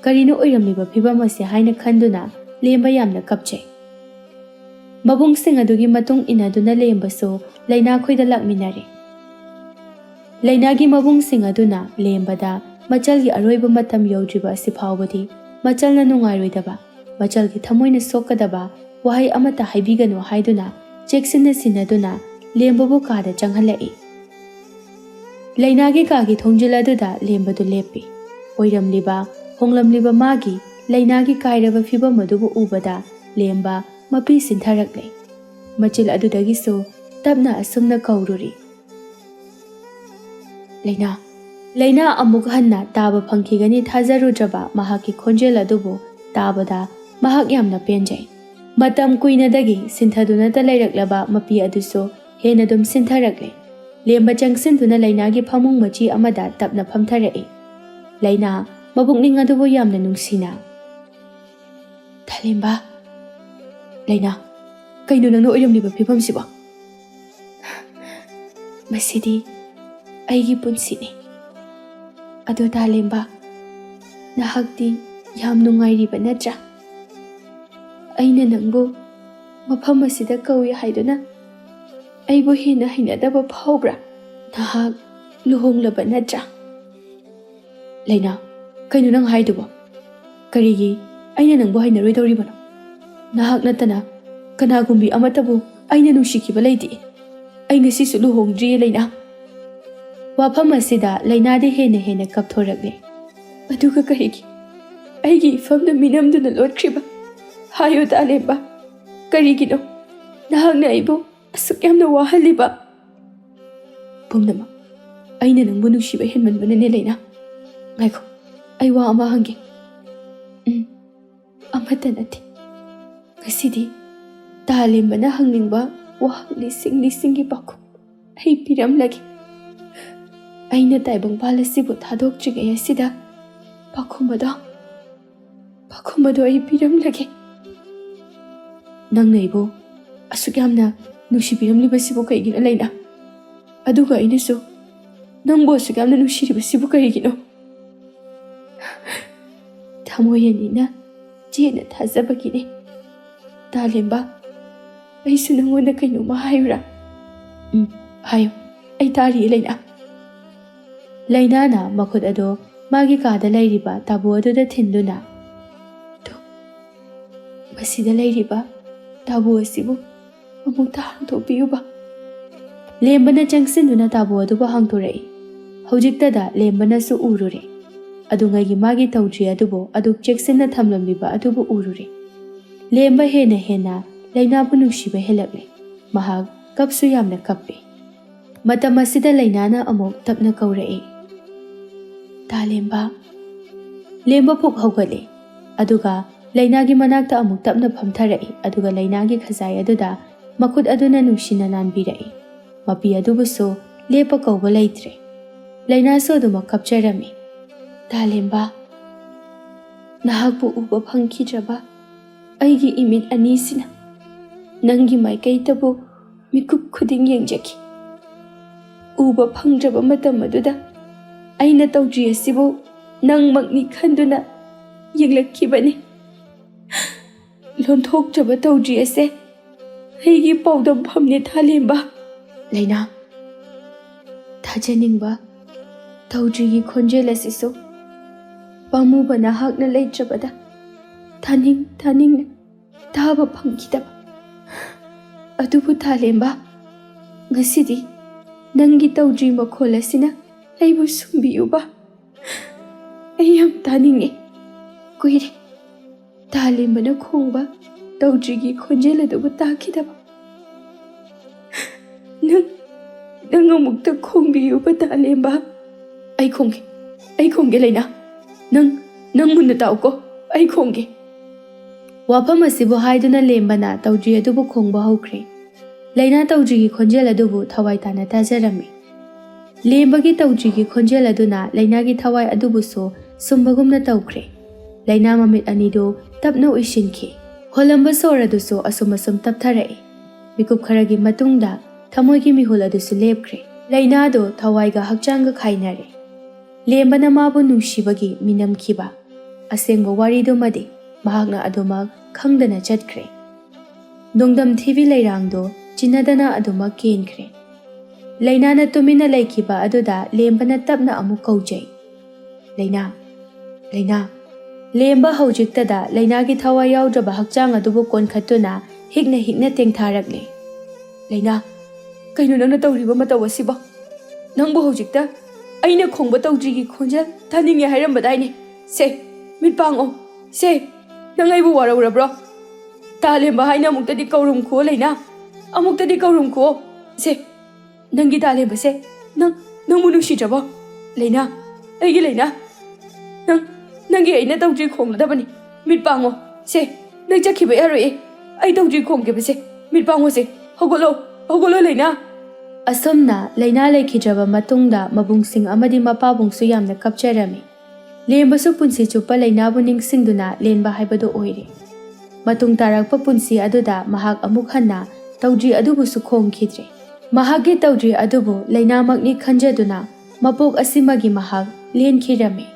ꯀꯔꯤꯅꯣ ꯑꯣꯏꯔꯝꯂꯤꯕ ꯐꯤꯕꯝ ꯑꯁꯤ ꯍꯥꯏꯅ ꯈꯟꯗꯨꯅ ꯂꯦꯝꯕ ꯌꯥꯝꯅ ꯀꯞꯆꯩ꯫ ꯃꯕꯨꯡꯁꯤꯡ ꯑꯗꯨꯒꯤ ꯃꯇꯨꯡ ꯏꯟꯅꯗꯨꯅ ꯂꯦꯝꯕꯁꯨ ꯂꯩꯅꯥ ꯈꯣꯏꯗ ꯂꯥꯛꯃꯤꯟꯅꯔꯦ꯫ ꯂꯩꯅꯥꯒꯤ ꯃꯕꯨꯡꯁꯤꯡ ꯑꯗꯨꯅ ꯂꯦꯝꯕꯗ ꯃꯆꯜꯒꯤ ꯑꯔꯣꯏꯕ ꯃꯇꯝ ꯌꯧꯗ꯭ꯔꯤꯕ ꯑꯁꯤ ꯐꯥꯎꯕꯗꯤ ꯃꯆꯜꯅ ꯅꯨꯡꯉꯥꯏꯔꯣꯏꯗꯕ, ꯃꯆꯜꯒꯤ ꯊꯃꯣꯏꯅ ꯁꯣꯛꯀꯗꯕ ꯋꯥꯍꯩ ꯑꯃꯠꯇ ꯍꯥꯏꯕꯤꯒꯅꯨ ꯍꯥꯏꯗꯨꯅ ꯆꯦꯛꯁꯤꯟꯅ ꯁꯤꯟꯅꯗꯨꯅ ꯂꯦꯝꯕꯕꯨ ꯀꯥꯗ ꯆꯪꯍꯜꯂꯛꯏ꯫ ꯂꯩꯅꯥꯒꯤ ꯀꯥꯒꯤ ꯊꯣꯡꯖꯤꯜ ꯑꯗꯨꯗ ꯂꯦꯝꯕꯗꯨ ꯂꯦꯞꯄꯤ꯫ ꯑꯣꯏꯔꯝꯂꯤꯕ, ꯍꯣꯡꯂꯝꯂꯤꯕ ꯃꯥꯒꯤ ꯂꯩꯅꯥꯒꯤ ꯀꯥꯏꯔꯕ ꯐꯤꯕꯝ ꯑꯗꯨꯕꯨ ꯎꯕꯗ ꯂꯦꯝꯕ ꯃꯄꯤ ꯁꯤꯟꯊꯔꯛꯂꯦ꯫ ꯃꯆꯤꯜ ꯑꯗꯨꯗꯒꯤꯁꯨ ꯇꯞꯅ ꯑꯁꯨꯝꯅ ꯀꯧꯔꯨꯔꯤ, "ꯂꯩꯅꯥ!" ꯂꯩꯅꯥ ꯑꯃꯨꯛ ꯍꯟꯅ ꯇꯥꯕ ꯐꯪꯈꯤꯒꯅꯤ ꯊꯥꯖꯔꯨꯗ꯭ꯔꯕ ꯃꯍꯥꯛꯀꯤ ꯈꯣꯟꯖꯦꯜ ꯑꯗꯨꯕꯨ ꯇꯥꯕꯗ ꯃꯍꯥꯛ ꯌꯥꯝꯅ ꯄꯦꯟꯖꯩ꯫ ꯃꯇꯝ ꯀꯨꯏꯅꯗꯒꯤ ꯁꯤꯟꯊꯗꯨꯅꯇ ꯂꯩꯔꯛꯂꯕ ꯃꯄꯤ ꯑꯗꯨꯁꯨ ꯍꯦꯟꯅ ꯑꯗꯨꯝ ꯁꯤꯟꯊꯔꯛꯂꯦ꯫ ꯂꯦꯝꯕ ꯆꯪꯁꯤꯟꯗꯨꯅ ꯂꯩꯅꯥꯒꯤ ꯐꯃꯨꯡ ꯃꯆꯤ ꯑꯃꯗ ꯇꯞꯅ ꯐꯝꯊꯔꯛꯏ꯫ ꯂꯩꯅꯥ ꯃꯄꯨꯛꯅꯤꯡ ꯑꯗꯨꯕꯨ ꯌꯥꯝꯅ ꯅꯨꯡꯁꯤꯅ, "ꯊꯥꯂꯦꯝꯕ!" "ꯂꯩꯅꯥ, ꯀꯩꯅꯣ ꯅꯪꯅ ꯑꯣꯏꯔꯝꯂꯤꯕ ꯐꯤꯕꯝꯁꯤꯕꯣ?" "ꯃꯁꯤꯗꯤ ꯑꯩꯒꯤ ꯄꯨꯟꯁꯤꯅꯤ꯫ ꯑꯗꯣ ꯊꯥꯂꯦꯝꯕ, ꯅꯍꯥꯛꯇꯤ ꯌꯥꯝ ꯅꯨꯡꯉꯥꯏꯔꯤꯕ ꯅꯠꯇ꯭ꯔꯥ? ꯑꯩꯅ ꯅꯪꯕꯨ ꯃꯐꯝ ꯑꯁꯤꯗ ꯀꯧꯏ ꯍꯥꯏꯗꯨꯅ ꯑꯩꯕꯨ ꯍꯦꯟꯅ ꯍꯩꯅꯗꯕ ꯐꯥꯎꯕ꯭ꯔꯥ? ꯅꯍꯥꯛ ꯂꯨꯍꯣꯡꯂꯕ ꯅꯠꯇ꯭ꯔꯥ?" "ꯂꯩꯅꯥ, ꯀꯩꯅꯣ ꯅꯪ ꯍꯥꯏꯗꯨꯕꯣ? ꯀꯔꯤꯒꯤ ꯑꯩꯅ ꯅꯪꯕꯨ ꯍꯩꯅꯔꯣꯏꯗꯧꯔꯤꯕꯅꯣ? ꯅꯍꯥꯛ ꯅꯠꯇꯅ ꯀꯅꯥꯒꯨꯝꯕꯤ ꯑꯃꯠꯇꯕꯨ ꯑꯩꯅ ꯅꯨꯡꯁꯤꯈꯤꯕ ꯂꯩꯇꯦ꯫ ꯑꯩ ꯉꯁꯤꯁꯨ ꯂꯨꯍꯣꯡꯗ꯭ꯔꯤꯌꯦ, ꯂꯩꯅꯥ꯫ ꯋꯥꯐꯝ ꯑꯁꯤꯗ ꯂꯩꯅꯥꯗꯤ ꯍꯦꯟꯅ ꯍꯦꯟꯅ ꯀꯞꯊꯣꯔꯛꯂꯦ꯫ "ꯑꯗꯨꯒ ꯀꯔꯤꯒꯤ ꯑꯩꯒꯤ ꯏꯐꯝꯗ ꯃꯤꯅꯝꯗꯨꯅ ꯂꯣꯠꯈ꯭ꯔꯤꯕ? ꯍꯥꯏꯌꯨ, ꯇꯥꯂꯦꯝꯕ, ꯀꯔꯤꯒꯤꯅꯣ ꯅꯍꯥꯛꯅ ꯑꯩꯕꯨ ꯑꯁꯨꯛ ꯌꯥꯝꯅ ꯋꯥꯍꯜꯂꯤꯕ?" "ꯄꯨꯝꯅꯃꯛ ꯑꯩꯅ ꯅꯪꯕꯨ ꯅꯨꯡꯁꯤꯕ ꯍꯦꯟꯃꯟꯕꯅꯅꯦ, ꯂꯩꯅꯥ꯫ ꯉꯥꯏꯈꯣ, ꯑꯩ ꯋꯥ ꯑꯃ ꯍꯪꯒꯦ꯫" "ꯎꯝ, ꯑꯃꯠꯇ ꯅꯠꯇꯦ꯫ ꯉꯁꯤꯗꯤ ꯇꯥꯂꯦꯝꯕꯅ ꯍꯪꯅꯤꯡꯕ ꯋꯥꯍꯪ ꯂꯤꯁꯤꯡ ꯂꯤꯁꯤꯡꯒꯤ ꯄꯥꯎꯈꯨꯝ ꯑꯩ ꯄꯤꯔꯝꯂꯒꯦ꯫ ꯑꯩꯅ ꯇꯥꯏꯕꯪꯄꯥꯜ ꯑꯁꯤꯕꯨ ꯊꯥꯗꯣꯛꯇ꯭ꯔꯤꯉꯩ ꯑꯁꯤꯗ ꯄꯥꯎꯈꯨꯝ ꯑꯗꯣ, ꯄꯥꯎꯈꯨꯝ ꯑꯗꯣ ꯑꯩ ꯄꯤꯔꯝꯂꯒꯦ꯫" "ꯅꯪꯅ ꯑꯩꯕꯨ ꯑꯁꯨꯛ ꯌꯥꯝꯅ ꯅꯨꯡꯁꯤꯕꯤꯔꯝꯂꯤꯕꯁꯤꯕꯨ ꯀꯩꯒꯤꯅꯣ, ꯂꯩꯅꯥ? ꯑꯗꯨꯒ ꯑꯩꯅꯁꯨ ꯅꯪꯕꯨ ꯑꯁꯨꯛ ꯌꯥꯝꯅ ꯅꯨꯡꯁꯤꯔꯤꯕꯁꯤꯕꯨ ꯀꯔꯤꯒꯤꯅꯣ?" "ꯊꯃꯣꯏ ꯑꯅꯤꯅ ꯆꯦꯠꯅ ꯊꯥꯖꯕꯒꯤꯅꯦ꯫ ꯇꯥꯂꯦꯝꯕ, ꯑꯩꯁꯨ ꯅꯪꯉꯣꯟꯗ ꯀꯩꯅꯣꯝꯃ ꯍꯥꯏꯌꯨꯔꯥ?" "ꯎꯝ, ꯍꯥꯏꯌꯨ꯫ ꯑꯩ ꯇꯥꯔꯤꯌꯦ, ꯂꯩꯅꯥ꯫" ꯂꯩꯅꯥꯅ ꯃꯈꯨꯠ ꯑꯗꯣ ꯃꯥꯒꯤ ꯀꯥꯗ ꯂꯩꯔꯤꯕ ꯇꯥꯕꯨ ꯑꯗꯨꯗ ꯊꯤꯟꯗꯨꯅ, "ꯇꯨ, ꯃꯁꯤꯗ ꯂꯩꯔꯤꯕ ꯇꯥꯕꯨ ꯑꯁꯤꯕꯨ ꯑꯃꯨꯛꯇ ꯍꯥꯡꯗꯣꯛꯄꯤꯌꯨꯕ꯫" ꯂꯦꯝꯕꯅ ꯆꯪꯁꯤꯟꯗꯨꯅ ꯇꯥꯕꯨ ꯑꯗꯨꯕꯨ ꯍꯥꯡꯗꯣꯔꯛꯏ꯫ ꯍꯧꯖꯤꯛꯇꯗ ꯂꯦꯝꯕꯅꯁꯨ ꯎꯔꯨꯔꯦ꯫ ꯑꯗꯨꯉꯩꯒꯤ ꯃꯥꯒꯤ ꯇꯧꯗ꯭ꯔꯤ ꯑꯗꯨꯕꯨ ꯑꯗꯨꯛ ꯆꯦꯛꯁꯤꯟꯅ ꯊꯝꯂꯝꯂꯤꯕ ꯑꯗꯨꯕꯨ ꯎꯔꯨꯔꯦ꯫ ꯂꯦꯝꯕ ꯍꯦꯟꯅ ꯍꯦꯟꯅ ꯂꯩꯅꯥꯕꯨ ꯅꯨꯡꯁꯤꯕ ꯍꯦꯜꯂꯛꯂꯦ꯫ ꯃꯍꯥꯛ ꯀꯞꯁꯨ ꯌꯥꯝꯅ ꯀꯞꯄꯦ꯫ ꯃꯇꯝ ꯑꯁꯤꯗ ꯂꯩꯅꯥꯅ ꯑꯃꯨꯛ ꯇꯞꯅ ꯀꯧꯔꯛꯏ, "ꯇꯥꯂꯦꯝꯕ꯫" ꯂꯦꯝꯕ ꯐꯨꯛ ꯍꯧꯒꯠꯂꯤ꯫ ꯑꯗꯨꯒ ꯂꯩꯅꯥꯒꯤ ꯃꯅꯥꯛꯇ ꯑꯃꯨꯛ ꯇꯞꯅ ꯐꯝꯊꯔꯛꯏ꯫ ꯑꯗꯨꯒ ꯂꯩꯅꯥꯒꯤ ꯈꯖꯥꯏ ꯑꯗꯨꯗ ꯃꯈꯨꯠ ꯑꯗꯨꯅ ꯅꯨꯡꯁꯤꯅ ꯅꯥꯟꯕꯤꯔꯛꯏ꯫ ꯃꯄꯤ ꯑꯗꯨꯕꯨꯁꯨ ꯂꯦꯞꯄ ꯀꯧꯕ ꯂꯩꯇ꯭ꯔꯦ꯫ ꯂꯩꯅꯥꯁꯨ ꯑꯗꯨꯃꯛ ꯀꯞꯆꯔꯝꯃꯤ꯫ "ꯇꯥꯂꯦꯝꯕ, ꯅꯍꯥꯛꯄꯨ ꯎꯕ ꯐꯪꯈꯤꯗ꯭ꯔꯕ ꯑꯩꯒꯤ ꯏꯃꯤꯠ ꯑꯅꯤꯁꯤꯅ ꯅꯪꯒꯤ ꯃꯥꯏꯀꯩꯗꯕꯨ ꯃꯤꯀꯨꯞ ꯈꯨꯗꯤꯡ ꯌꯦꯡꯖꯈꯤ꯫ ꯎꯕ ꯐꯪꯗ꯭ꯔꯕ ꯃꯇꯝ ꯑꯗꯨꯗ ꯑꯩꯅ ꯇꯧꯗ꯭ꯔꯤ ꯑꯁꯤꯕꯨ ꯅꯪꯃꯛꯅꯤ ꯈꯟꯗꯨꯅ ꯌꯦꯡꯂꯛꯈꯤꯕꯅꯤ꯫ ꯂꯣꯟꯊꯣꯛꯇ꯭ꯔꯕ ꯇꯧꯗ꯭ꯔꯤ ꯑꯁꯦ ꯑꯩꯒꯤ ꯄꯥꯎꯗꯝꯐꯝꯅꯦ, ꯊꯥꯂꯦꯝꯕ꯫" "ꯂꯩꯅꯥ, ꯊꯥꯖꯅꯤꯡꯕ ꯇꯧꯗ꯭ꯔꯤꯒꯤ ꯈꯣꯟꯖꯦꯜ ꯑꯁꯤꯁꯨ ꯄꯥꯝꯃꯨꯕ ꯅꯍꯥꯛꯅ ꯂꯩꯇ꯭ꯔꯕꯗ ꯊꯥꯅꯤꯡ ꯊꯥꯅꯤꯡꯅ ꯇꯥꯕ ꯐꯪꯈꯤꯗꯕ ꯑꯗꯨꯕꯨ ꯇꯥꯂꯦꯝꯕ, ꯉꯁꯤꯗꯤ ꯅꯪꯒꯤ ꯇꯧꯗ꯭ꯔꯤ ꯃꯈꯣꯜ ꯑꯁꯤꯅ ꯑꯩꯕꯨ ꯁꯨꯝꯕꯤꯌꯨꯕ꯫ ꯑꯩ ꯌꯥꯝ ꯇꯥꯅꯤꯡꯉꯦ꯫ ꯀꯨꯏꯔꯦ ꯇꯥꯂꯦꯝꯕꯅ ꯈꯣꯡꯕ ꯇꯧꯗ꯭ꯔꯤꯒꯤ ꯈꯣꯟꯖꯦꯜ ꯑꯗꯨꯕꯨ ꯇꯥꯈꯤꯗꯕ꯫ ꯅꯪ, ꯅꯪ ꯑꯃꯨꯛꯇ ꯈꯣꯡꯕꯤꯌꯨꯕ ꯇꯥꯂꯦꯝꯕ꯫ ꯑꯩ ꯈꯣꯡꯒꯦ, ꯑꯩ ꯈꯣꯡꯒꯦ ꯂꯩꯅꯥ꯫ ꯅꯪ, ꯅꯪ ꯃꯨꯟꯅ ꯇꯥꯎꯀꯣ, ꯑꯩ ꯈꯣꯡꯒꯦ꯫ ꯋꯥꯐꯝ ꯑꯁꯤꯕꯨ ꯍꯥꯏꯗꯨꯅ ꯂꯦꯝꯕꯅ ꯇꯧꯗ꯭ꯔꯤ ꯑꯗꯨꯕꯨ ꯈꯣꯡꯕ ꯍꯧꯈ꯭ꯔꯦ꯫ ꯂꯩꯅꯥ ꯇꯧꯗ꯭ꯔꯤꯒꯤ ꯈꯣꯟꯖꯦꯜ ꯑꯗꯨꯕꯨ ꯊꯋꯥꯏ ꯇꯥꯅ ꯇꯥꯖꯔꯝꯃꯤ꯫ ꯂꯦꯝꯕꯒꯤ ꯇꯧꯗ꯭ꯔꯤꯒꯤ ꯈꯣꯟꯖꯦꯜ ꯑꯗꯨꯅ ꯂꯩꯅꯥꯒꯤ ꯊꯋꯥꯏ ꯑꯗꯨꯕꯨꯁꯨ ꯁꯨꯝꯕꯒꯨꯝꯅ ꯇꯧꯈ꯭ꯔꯦ꯫ ꯂꯩꯅꯥ ꯃꯃꯤꯠ ꯑꯅꯤꯗꯨ ꯇꯞꯅ ꯎꯏꯁꯤꯟꯈꯤ꯫ ꯍꯣꯜꯂꯝꯕ ꯁꯣꯔ ꯑꯗꯨꯁꯨ ꯑꯁꯨꯝ ꯑꯁꯨꯝ ꯇꯞꯊꯔꯛꯏ꯫ ꯃꯤꯀꯨꯞ ꯈꯔꯒꯤ ꯃꯇꯨꯡꯗ ꯊꯃꯣꯏꯒꯤ ꯃꯤꯍꯨꯜ ꯑꯗꯨꯁꯨ ꯂꯦꯞꯈ꯭ꯔꯦ꯫ ꯂꯩꯅꯥꯗꯨ ꯊꯋꯥꯏꯒ ꯍꯛꯆꯥꯡꯒ ꯈꯥꯏꯅꯔꯦ꯫ ꯂꯦꯝꯕꯅ ꯃꯥꯕꯨ ꯅꯨꯡꯁꯤꯕꯒꯤ ꯃꯤꯅꯝꯈꯤꯕ ꯑꯁꯦꯡꯕ ꯋꯥꯔꯤꯗꯨꯃꯗꯤ ꯃꯍꯥꯛꯅ ꯑꯗꯨꯃꯛ ꯈꯪꯗꯅ ꯆꯠꯈ꯭ꯔꯦ꯫ ꯅꯣꯡꯗꯝ ꯊꯤꯕꯤ ꯂꯩꯔꯥꯡꯗꯣ ꯆꯤꯟꯅꯗꯅ ꯑꯗꯨꯃꯛ ꯀꯦꯟꯈ꯭ꯔꯦ꯫ ꯂꯩꯅꯥꯅ ꯇꯨꯃꯤꯟꯅ ꯂꯩꯈꯤꯕ ꯑꯗꯨꯗ ꯂꯦꯝꯕꯅ ꯇꯞꯅ ꯑꯃꯨꯛ ꯀꯧꯖꯩ, "ꯂꯩꯅꯥ, ꯂꯩꯅꯥ!" ꯂꯦꯝꯕ ꯍꯧꯖꯤꯛꯇꯗ ꯂꯩꯅꯥꯒꯤ ꯊꯋꯥꯏ ꯌꯥꯎꯗ꯭ꯔꯕ ꯍꯛꯆꯥꯡ ꯑꯗꯨꯕꯨ ꯀꯣꯟꯈꯠꯇꯨꯅ ꯍꯤꯛꯅ ꯍꯤꯛꯅ ꯇꯦꯡꯊꯥꯔꯛꯂꯦ꯫ "ꯂꯩꯅꯥ, ꯀꯩꯅꯣ ꯅꯪꯅ ꯇꯧꯔꯤꯕ ꯃꯇꯧ ꯑꯁꯤꯕꯣ? ꯅꯪꯕꯨ ꯍꯧꯖꯤꯛꯇ ꯑꯩꯅ ꯈꯣꯡꯕ ꯇꯧꯗ꯭ꯔꯤꯒꯤ ꯈꯣꯟꯖꯦꯜ ꯇꯥꯅꯤꯡꯉꯦ ꯍꯥꯏꯔꯝꯕꯗꯥꯏꯅꯦ? ꯁꯦ, ꯃꯤꯠ ꯄꯥꯡꯉꯣ꯫ ꯁꯦ, ꯅꯪ ꯑꯩꯕꯨ ꯋꯥꯔꯧꯔꯕ꯭ꯔꯣ? ꯇꯥꯂꯦꯝꯕ ꯍꯥꯏꯅ ꯑꯃꯨꯛꯇꯗꯤ ꯀꯧꯔꯨꯝꯈꯣ ꯂꯩꯅꯥ, ꯑꯃꯨꯛꯇꯗꯤ ꯀꯧꯔꯨꯝꯈꯣ꯫ ꯁꯦ, ꯅꯪꯒꯤ ꯇꯥꯂꯦꯝꯕꯁꯦ, ꯅꯪ, ꯅꯪꯕꯨ ꯅꯨꯡꯁꯤꯗ꯭ꯔꯕꯣ? ꯂꯩꯅꯥ, ꯑꯩꯒꯤ ꯂꯩꯅꯥ, ꯅꯪ, ꯅꯪꯒꯤ ꯑꯩꯅ ꯇꯧꯗ꯭ꯔꯤ ꯈꯣꯡꯂꯗꯕꯅꯤ꯫ ꯃꯤꯠ ꯄꯥꯡꯉꯣ꯫ ꯁꯦ, ꯅꯪ ꯆꯠꯈꯤꯕ ꯌꯥꯔꯣꯏꯌꯦ꯫ ꯑꯩ ꯇꯧꯗ꯭ꯔꯤ ꯈꯣꯡꯒꯦꯕꯁꯦ꯫ ꯃꯤꯠ ꯄꯥꯡꯉꯣꯁꯦ꯫ ꯍꯧꯒꯠꯂꯣ, ꯍꯧꯒꯠꯂꯣ ꯂꯩꯅꯥ!" ꯑꯁꯨꯝꯅ ꯂꯩꯅꯥ ꯂꯩꯈꯤꯗ꯭ꯔꯕ ꯃꯇꯨꯡꯗ ꯃꯕꯨꯡꯁꯤꯡ ꯑꯃꯗꯤ ꯃꯄꯥꯕꯨꯡꯁꯨ ꯌꯥꯝꯅ ꯀꯞꯆꯔꯝꯃꯤ꯫ ꯂꯦꯝꯕꯁꯨ ꯄꯨꯟꯁꯤ ꯆꯨꯞꯄ ꯂꯩꯅꯥꯕꯨ ꯅꯤꯡꯁꯤꯡꯗꯨꯅ ꯂꯦꯟꯕ ꯍꯥꯏꯕꯗꯨ ꯑꯣꯏꯔꯦ꯫ ꯃꯇꯨꯡ ꯇꯥꯔꯛꯄ ꯄꯨꯟꯁꯤ ꯑꯗꯨꯗ ꯃꯍꯥꯛ ꯑꯃꯨꯛ ꯍꯟꯅ ꯇꯧꯗ꯭ꯔꯤ ꯑꯗꯨꯕꯨꯁꯨ ꯈꯣꯡꯈꯤꯗ꯭ꯔꯦ꯫ ꯃꯍꯥꯛꯀꯤ ꯇꯧꯗ꯭ꯔꯤ ꯑꯗꯨꯕꯨ ꯂꯩꯅꯥꯃꯛꯅꯤ ꯈꯟꯖꯗꯨꯅ ꯃꯄꯣꯛ ꯑꯁꯤꯃꯒꯤ ꯃꯍꯥꯛ ꯂꯦꯟꯈꯤꯔꯝꯃꯤ꯫